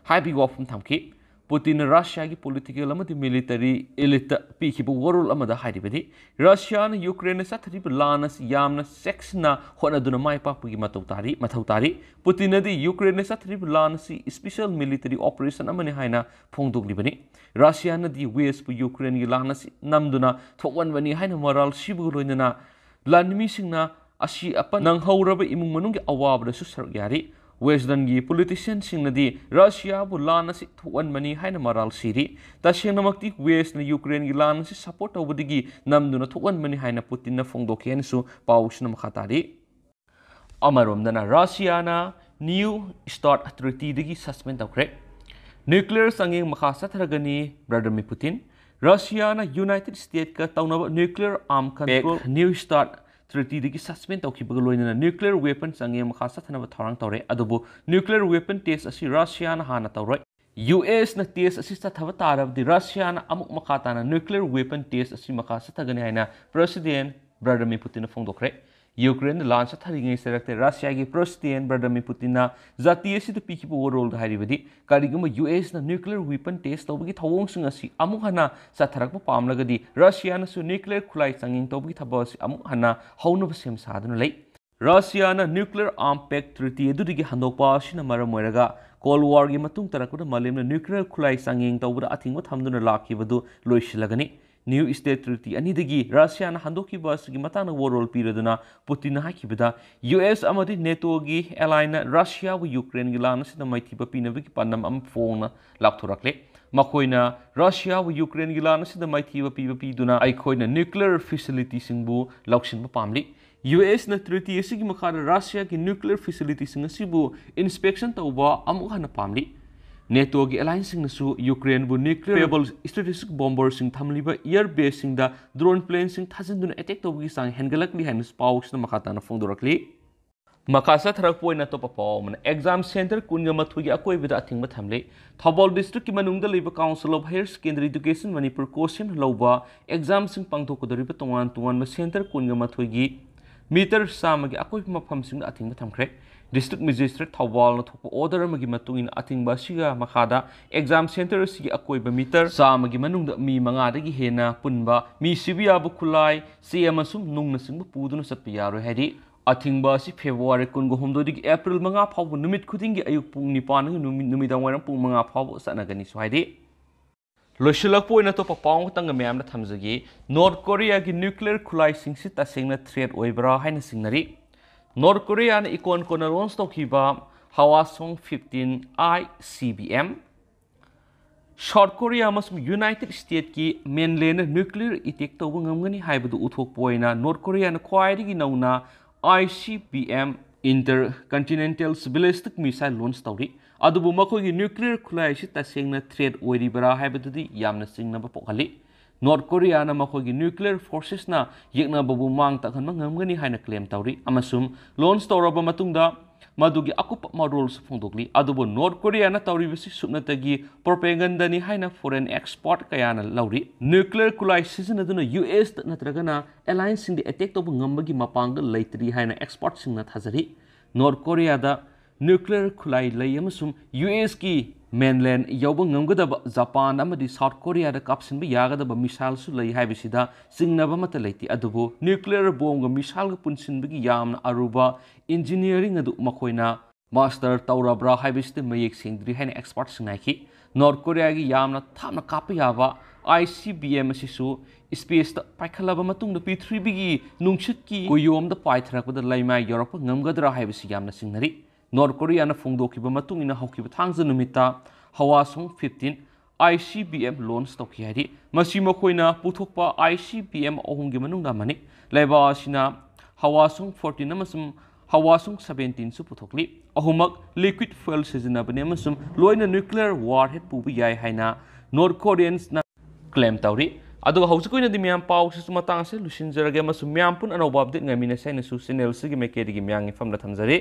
ꯍꯥꯏꯕꯒꯤ ꯋꯥꯐꯝ ꯊꯝꯈꯤ꯫ ꯄꯨꯇꯤꯟꯅ ꯔꯁꯤꯌꯥꯒꯤ political ꯑꯃꯗꯤ military eliteꯇ ꯄꯤꯈꯤꯕ ꯋꯥꯔꯣꯜ ꯑꯃꯗ ꯍꯥꯏꯔꯤꯕꯗꯤ, ꯔꯁꯤꯌꯥꯅ ꯌꯨꯀ꯭ꯔꯦꯟꯗ ꯆꯠꯊꯔꯤꯕ ꯂꯥꯟ ꯑꯁꯤ ꯌꯥꯝꯅ ꯆꯦꯛꯁꯤꯟꯅ ꯍꯣꯠꯅꯗꯨꯅ ꯃꯥꯏ ꯄꯥꯛꯄꯒꯤ ꯃꯇꯧ ꯇꯥꯔꯤ, ꯃꯊꯧ ꯇꯥꯔꯤ꯫ ꯄꯨꯇꯤꯟꯅꯗꯤ ꯌꯨꯀ꯭ꯔꯦꯟꯗ ꯆꯠꯊꯔꯤꯕ ꯂꯥꯟ ꯑꯁꯤ special military operation ꯑꯃꯅꯤ ꯍꯥꯏꯅ ꯐꯣꯡꯗꯣꯛꯂꯤꯕꯅꯤ꯫ ꯔꯁꯤꯌꯥꯅꯗꯤ Westꯄꯨ ꯌꯨꯀ꯭ꯔꯦꯟꯒꯤ ꯂꯥꯟ ꯑꯁꯤ ꯅꯝꯗꯨꯅ ꯊꯣꯛꯍꯟꯕꯅꯤ ꯍꯥꯏꯅ ꯃꯔꯥꯜ ꯁꯤꯕꯒ ꯂꯣꯏꯅꯅ ꯂꯥꯟꯃꯤꯁꯤꯡꯅ ꯑꯁꯤ ꯑꯄꯟ ꯅꯪꯍꯧꯔꯕ ꯏꯃꯨꯡ ꯃꯅꯨꯡꯒꯤ ꯑꯋꯥꯕꯗꯁꯨ ꯁꯔꯨꯛ ꯌꯥꯔꯤ꯫ Westlandꯒꯤ politicianꯁꯤꯡꯅꯗꯤ ꯔꯁꯤꯌꯥꯕꯨ ꯂꯥꯟ ꯑꯁꯤ ꯊꯣꯛꯍꯟꯕꯅꯤ ꯍꯥꯏꯅ ꯃꯔꯥꯜ ꯁꯤꯔꯤ꯫ ꯇꯁꯦꯡꯅꯃꯛꯇꯤ Westꯅ ꯌꯨꯀ꯭ꯔꯦꯟꯒꯤ ꯂꯥꯟ ꯑꯁꯤ support ꯇꯧꯕꯗꯒꯤ ꯅꯝꯗꯨꯅ ꯊꯣꯛꯍꯟꯕꯅꯤ ꯍꯥꯏꯅ ꯄꯨꯇꯤꯟꯅ ꯐꯣꯡꯗꯣꯛꯈꯤ ꯍꯥꯏꯅꯁꯨ ꯄꯥꯎꯁꯤꯅ ꯃꯈꯥ ꯇꯥꯔꯤ꯫ ꯑꯃꯔꯣꯝꯗꯅ ꯔꯁꯤꯌꯥꯅ New START Treatyꯗꯒꯤ suspend ꯇꯧꯈ꯭ꯔꯦ꯫ Nuclear ꯆꯥꯡꯌꯦꯡ ꯃꯈꯥ ꯆꯠꯊꯔꯒꯅꯤ ꯚ꯭ꯂꯥꯗꯤꯃꯤꯔ ꯄꯨꯇꯤꯟ꯫ ꯔꯁꯤꯌꯥꯅ United Statesꯀ ꯇꯧꯅꯕ nuclear arm control New START Treatyꯗꯒꯤ suspend ꯇꯧꯈꯤꯕꯒ ꯂꯣꯏꯅꯅ nuclear weapon ꯆꯥꯡꯌꯦꯡ ꯃꯈꯥ ꯆꯠꯊꯅꯕ ꯊꯧꯔꯥꯡ ꯇꯧꯔꯦ꯫ ꯑꯗꯨꯕꯨ nuclear weapon test ꯑꯁꯤ ꯔꯁꯤꯌꯥꯅ ꯍꯥꯟꯅ ꯇꯧꯔꯣꯏ꯫ USꯅ test ꯑꯁꯤ ꯆꯠꯊꯕ ꯇꯥꯔꯕꯗꯤ ꯔꯁꯤꯌꯥꯅ ꯑꯃꯨꯛ ꯃꯈꯥ ꯇꯥꯅ nuclear weapon test ꯑꯁꯤ ꯃꯈꯥ ꯆꯠꯊꯒꯅꯤ ꯍꯥꯏꯅ President ꯚ꯭ꯂꯥꯗꯤꯃꯤꯔ ꯄꯨꯇꯤꯟꯅ ꯐꯣꯡꯗꯣꯛꯈ꯭ꯔꯦ꯫ ꯌꯨꯀ꯭ꯔꯦꯟꯗ ꯂꯥꯟ ꯆꯠꯊꯔꯤꯉꯩ ꯆꯩꯔꯛꯇ ꯔꯁꯤꯌꯥꯒꯤ President ꯚ꯭ꯂꯥꯗꯤꯃꯤꯔ ꯄꯨꯇꯤꯟꯅ ꯖꯥꯇꯤ ꯑꯁꯤꯗ ꯄꯤꯈꯤꯕ ꯋꯥꯔꯣꯜꯗ ꯍꯥꯏꯔꯤꯕꯗꯤ, ꯀꯔꯤꯒꯨꯝꯕ USꯅ nuclear weapon test ꯇꯧꯕꯒꯤ ꯊꯧꯑꯣꯡꯁꯤꯡ ꯑꯁꯤ ꯑꯃꯨꯛ ꯍꯟꯅ ꯆꯠꯊꯔꯛꯄ ꯄꯥꯝꯂꯒꯗꯤ ꯔꯁꯤꯌꯥꯅꯁꯨ nuclear ꯈꯨꯠꯂꯥꯏ ꯆꯥꯡꯌꯦꯡ ꯇꯧꯕꯒꯤ ꯊꯕꯛ ꯑꯁꯤ ꯑꯃꯨꯛ ꯍꯟꯅ ꯍꯧꯅꯕ ꯁꯦꯝ ꯁꯥꯗꯨꯅ ꯂꯩ꯫ ꯔꯁꯤꯌꯥꯅ nuclear arm pact treaty ꯑꯗꯨꯗꯒꯤ ꯍꯟꯗꯣꯛꯄ ꯑꯁꯤꯅ ꯃꯔꯝ ꯑꯣꯏꯔꯒ Cold Warꯒꯤ ꯃꯇꯨꯡ ꯇꯥꯔꯛꯄꯗ ꯃꯥꯂꯦꯝꯅ nuclear ꯈꯨꯠꯂꯥꯏ ꯆꯥꯡꯌꯦꯡ ꯇꯧꯕꯗ ꯑꯊꯤꯡꯕ ꯊꯝꯗꯨꯅ ꯂꯥꯛꯈꯤꯕꯗꯨ ꯂꯣꯏꯁꯤꯜꯂꯒꯅꯤ꯫ New START Treaty ꯑꯅꯤꯗꯒꯤ ꯔꯁꯤꯌꯥꯅ ꯍꯟꯗꯣꯛꯈꯤꯕ ꯑꯁꯤꯒꯤ ꯃꯇꯥꯡꯗ ꯋꯥꯔꯣꯜ ꯄꯤꯔꯗꯨꯅ ꯄꯨꯇꯤꯟꯅ ꯍꯥꯏꯈꯤꯕꯗ, US ꯑꯃꯗꯤ NATOꯒꯤ allyꯅ ꯔꯁꯤꯌꯥꯕꯨ ꯌꯨꯀ꯭ꯔꯦꯟꯒꯤ ꯂꯥꯟ ꯑꯁꯤꯗ ꯃꯥꯏꯊꯤꯕ ꯄꯤꯅꯕꯒꯤ ꯄꯥꯟꯗꯝ ꯑꯃ ꯐꯣꯡꯅ ꯂꯥꯎꯊꯣꯔꯛꯂꯦ꯫ ꯃꯈꯣꯏꯅ ꯔꯁꯤꯌꯥꯕꯨ ꯌꯨꯀ꯭ꯔꯦꯟꯒꯤ ꯂꯥꯟ ꯑꯁꯤꯗ ꯃꯥꯏꯊꯤꯕ ꯄꯤꯕ ꯄꯤꯗꯨꯅ ꯑꯩꯈꯣꯏꯅ nuclear facilityꯁꯤꯡꯕꯨ ꯂꯧꯁꯤꯟꯕ ꯄꯥꯝꯂꯤ꯫ ꯌꯨ ꯑꯦꯁꯅ treaty ꯑꯁꯤꯒꯤ ꯃꯈꯥꯗ ꯔꯁꯤꯌꯥꯒꯤ nuclear facilityꯁꯤꯡ ꯑꯁꯤꯕꯨ inspection ꯇꯧꯕ ꯑꯃꯨꯛ ꯍꯟꯅ ꯄꯥꯝꯂꯤ꯫ ꯅꯦꯇꯣꯒꯤ allianceꯁꯤꯡꯅꯁꯨ ꯌꯨꯀ꯭ꯔꯦꯟꯕꯨ nuclear capable strategic bomberꯁꯤꯡ ꯊꯝꯂꯤꯕ air baseꯁꯤꯡꯗ drone planeꯁꯤꯡ ꯊꯥꯖꯤꯟꯗꯨꯅ attack ꯇꯧꯕꯒꯤ ꯆꯥꯡ ꯍꯦꯟꯒꯠꯂꯛꯂꯤ ꯍꯥꯏꯅ ꯄꯥꯎꯁꯤꯅ ꯃꯈꯥ ꯇꯥꯅ ꯐꯣꯡꯗꯣꯔꯛꯂꯤ꯫ ꯃꯈꯥ ꯆꯠꯊꯔꯛꯄ ꯑꯣꯏꯅ ꯑꯇꯣꯞꯄ ꯄꯥꯎ ꯑꯃꯅ, exam centre ꯀꯨꯟꯒ ꯃꯥꯊꯣꯏꯒꯤ ꯑꯀꯣꯏꯕꯗ ꯑꯊꯤꯡꯕ ꯊꯝꯂꯤ꯫ ꯊꯧꯕꯥꯜ districtꯀꯤ ꯃꯅꯨꯡꯗ ꯂꯩꯕ Council of Higher Secondary Education Manipur, COHSEMꯅ ꯂꯧꯕ examꯁꯤꯡ ꯄꯥꯡꯊꯣꯛꯀꯗꯧꯔꯤꯕ ꯇꯣꯉꯥꯟ ꯇꯣꯉꯥꯟꯕ centre ꯀꯨꯟꯒ ꯃꯥꯊꯣꯏꯒꯤ meter ꯆꯥꯝꯃꯒꯤ ꯑꯀꯣꯏꯕ ꯃꯐꯝꯁꯤꯡꯗ ꯑꯊꯤꯡꯕ ꯊꯝꯈ꯭ꯔꯦ꯫ District Magistrate ꯊꯧꯕꯥꯜꯅ ꯊꯣꯛꯄ order ꯑꯃꯒꯤ ꯃꯇꯨꯡ ꯏꯟꯅ ꯑꯊꯤꯡꯕ ꯑꯁꯤꯒ ꯃꯈꯥꯗ exam centre ꯑꯁꯤꯒꯤ ꯑꯀꯣꯏꯕ meter ꯆꯥꯝꯃꯒꯤ ꯃꯅꯨꯡꯗ ꯃꯤ ꯃꯉꯥꯗꯒꯤ ꯍꯦꯟꯅ ꯄꯨꯟꯕ, ꯃꯤ ꯁꯤꯕ ꯌꯥꯕ ꯈꯨꯠꯂꯥꯏ, ꯆꯦ ꯑꯃꯁꯨꯡ ꯅꯨꯡꯅꯆꯤꯡꯕ ꯄꯨꯗꯨꯅ ꯆꯠꯄ ꯌꯥꯔꯣꯏ ꯍꯥꯏꯔꯤ꯫ ꯑꯊꯤꯡꯕ ꯑꯁꯤ February ꯀꯨꯟꯒ ꯍꯨꯝꯗꯣꯏꯗꯒꯤ April ꯃꯉꯥ ꯐꯥꯎꯕ ꯅꯨꯃꯤꯠ ꯈꯨꯗꯤꯡꯒꯤ ꯑꯌꯨꯛ ꯄꯨꯡ ꯅꯤꯄꯥꯟꯗꯒꯤ ꯅꯨꯃꯤ-, ꯅꯨꯃꯤꯗꯥꯡ ꯋꯥꯏꯔꯝ ꯄꯨꯡ ꯃꯉꯥ ꯐꯥꯎꯕ ꯆꯠꯅꯒꯅꯤꯁꯨ ꯍꯥꯏꯔꯤ꯫ ꯂꯣꯏꯁꯤꯜꯂꯛꯄ ꯑꯣꯏꯅ ꯑꯇꯣꯞꯄ ꯄꯥꯎ ꯑꯃꯈꯛꯇꯪꯒ ꯃꯌꯥꯝꯗ ꯊꯝꯖꯒꯦ꯫ North Koreaꯒꯤ nuclear ꯈꯨꯠꯂꯥꯏꯁꯤꯡꯁꯤ ꯇꯁꯦꯡꯅ threat ꯑꯣꯏꯕ꯭ꯔꯥ ꯍꯥꯏꯅ ꯆꯤꯡꯅꯔꯤ꯫ North Koreaꯅ ꯏꯀꯣꯟ ꯀꯣꯟꯅ launch ꯇꯧꯈꯤꯕ Hwasong fifteen I C B M, South Korea ꯑꯃꯁꯨꯡ United Statesꯀꯤ mainlandꯗ nuclear attack ꯇꯧꯕ ꯉꯝꯒꯅꯤ ꯍꯥꯏꯕꯗꯨ ꯎꯠꯊꯣꯛꯄ ꯑꯣꯏꯅ North Koreaꯅ ꯈ꯭ꯋꯥꯏꯗꯒꯤ ꯅꯧꯅ I C B M, Intercontinental Ballistic Missile, launch ꯇꯧꯔꯤ꯫ ꯑꯗꯨꯕꯨ ꯃꯈꯣꯏꯒꯤ nuclear ꯈꯨꯠꯂꯥꯏ ꯑꯁꯤ ꯇꯁꯦꯡꯅ threat ꯑꯣꯏꯔꯤꯕꯔꯥ ꯍꯥꯏꯕꯗꯨꯗꯤ ꯌꯥꯝꯅ ꯆꯤꯡꯅꯕ ꯄꯣꯛꯍꯜꯂꯤ꯫ North Koreaꯅ ꯃꯈꯣꯏꯒꯤ nuclear forcesꯅ ꯌꯦꯛꯅꯕꯕꯨ ꯃꯥꯡ ꯇꯥꯛꯍꯟꯕ ꯉꯝꯒꯅꯤ ꯍꯥꯏꯅ claim ꯇꯧꯔꯤ ꯑꯃꯁꯨꯡ launch ꯇꯧꯔꯕ ꯃꯇꯨꯡꯗ ꯃꯗꯨꯒꯤ ꯑꯀꯨꯞꯄ ꯃꯔꯣꯜꯁꯨ ꯐꯣꯡꯗꯣꯛꯂꯤ꯫ ꯑꯗꯨꯕꯨ North Koreaꯅ ꯇꯧꯔꯤꯕꯁꯤ ꯁꯨꯞꯅꯇꯒꯤ propagandaꯅꯤ ꯍꯥꯏꯅ foreign expert ꯀꯌꯥꯅ ꯂꯧꯔꯤ꯫ Nuclear ꯈꯨꯠꯂꯥꯏ ꯁꯤꯖꯤꯟꯅꯗꯨꯅ U S ꯇ ꯅꯠꯇ꯭ꯔꯒꯅ allianceꯁꯤꯡꯗ attack ꯇꯧꯕ ꯉꯝꯕꯒꯤ ꯃꯄꯥꯡꯒꯜ ꯂꯩꯇ꯭ꯔꯤ ꯍꯥꯏꯅ expertꯁꯤꯡꯅ ꯊꯥꯖꯔꯤ꯫ North Koreaꯗ nuclear ꯈꯨꯠꯂꯥꯏ ꯂꯩ ꯑꯃꯁꯨꯡ U S ꯀꯤ mainland ꯌꯧꯕ ꯉꯝꯒꯗꯕ ꯖꯄꯥꯟ ꯑꯃꯗꯤ South Koreaꯗ ꯀꯥꯞꯁꯤꯟꯕ ꯌꯥꯒꯗꯕ missileꯁꯨ ꯂꯩ ꯍꯥꯏꯕꯁꯤꯗ ꯆꯤꯡꯅꯕ ꯑꯃꯠꯇ ꯂꯩꯇꯦ꯫ ꯑꯗꯨꯕꯨ nuclear bombꯒ missileꯒ ꯄꯨꯟꯁꯤꯟꯕꯒꯤ ꯌꯥꯝꯅ ꯑꯔꯨꯕ engineering ꯑꯗꯨ ꯃꯈꯣꯏꯅ master ꯇꯧꯔꯕ꯭ꯔꯥ ꯍꯥꯏꯕꯁꯤꯗꯤ ꯃꯌꯦꯛ ꯁꯦꯡꯗ꯭ꯔꯤ ꯍꯥꯏꯅ expertꯁꯤꯡꯅ ꯍꯥꯏꯈꯤ꯫ North Koreaꯒꯤ ꯌꯥꯝꯅ ꯊꯥꯞꯅ ꯀꯥꯞꯄ ꯌꯥꯕ I C B M ꯑꯁꯤꯁꯨ spaceꯇ ꯄꯥꯏꯈꯠꯂꯕ ꯃꯇꯨꯡꯗ ꯄ꯭ꯔꯤꯊꯤꯕꯤꯒꯤ ꯅꯨꯡꯁꯤꯠꯀꯤ ꯀꯨꯌꯣꯝꯗ ꯄꯥꯏꯊꯔꯛꯄꯗ ꯂꯩꯃꯥꯏ ꯌꯧꯔꯛꯄ ꯉꯝꯒꯗ꯭ꯔꯥ ꯍꯥꯏꯕꯁꯤ ꯌꯥꯝꯅ ꯆꯤꯡꯅꯔꯤ꯫ North Koreaꯅ ꯐꯣꯡꯗꯣꯛꯈꯤꯕ ꯃꯇꯨꯡ ꯏꯟꯅ ꯍꯧꯈꯤꯕ ꯊꯥꯡꯖ ꯅꯨꯃꯤꯠꯇ Hwasong fifteen I C B M launch ꯇꯧꯈꯤ ꯍꯥꯏꯔꯤ꯫ ꯃꯁꯤ ꯃꯈꯣꯏꯅ ꯄꯨꯊꯣꯛꯄ I C B M ꯑꯍꯨꯝꯒꯤ ꯃꯅꯨꯡꯗ ꯑꯃꯅꯤ꯫ ꯂꯩꯕꯥꯛ ꯑꯁꯤꯅ ꯍꯋꯥꯁꯨꯡ ꯐꯣꯔꯇꯤꯟ ꯑꯃꯁꯨꯡ ꯍꯋꯥꯁꯨꯡ ꯁꯕꯦꯟꯇꯤꯟꯁꯨ ꯄꯨꯊꯣꯛꯂꯤ꯫ ꯑꯍꯨꯝꯃꯛ liquid fuel ꯁꯤꯖꯤꯟꯅꯕꯅꯤ ꯑꯃꯁꯨꯡ ꯂꯣꯏꯅ nuclear warhead ꯄꯨꯕ ꯌꯥꯏ ꯍꯥꯏꯅ North Koreansꯅ claim ꯇꯧꯔꯤ꯫ ꯑꯗꯨꯒ ꯍꯧꯖꯤꯛ ꯑꯣꯏꯅꯗꯤ ꯃꯌꯥꯝ ꯄꯥꯎꯁꯤꯁꯨ ꯃꯇꯥꯡ ꯑꯁꯤꯗ ꯂꯣꯏꯁꯤꯟꯖꯔꯒꯦ ꯑꯃꯁꯨꯡ ꯃꯌꯥꯝ ꯄꯨꯟꯅ ꯑꯅꯧꯕ update ꯉꯥꯏꯃꯤꯟꯅꯁꯦ ꯍꯥꯏꯅꯁꯨ channel ꯑꯁꯤꯒꯤ ꯃꯥꯏꯀꯩꯗꯒꯤ ꯃꯌꯥꯝꯒꯤ ꯃꯐꯝꯗ ꯊꯝꯖꯔꯤ꯫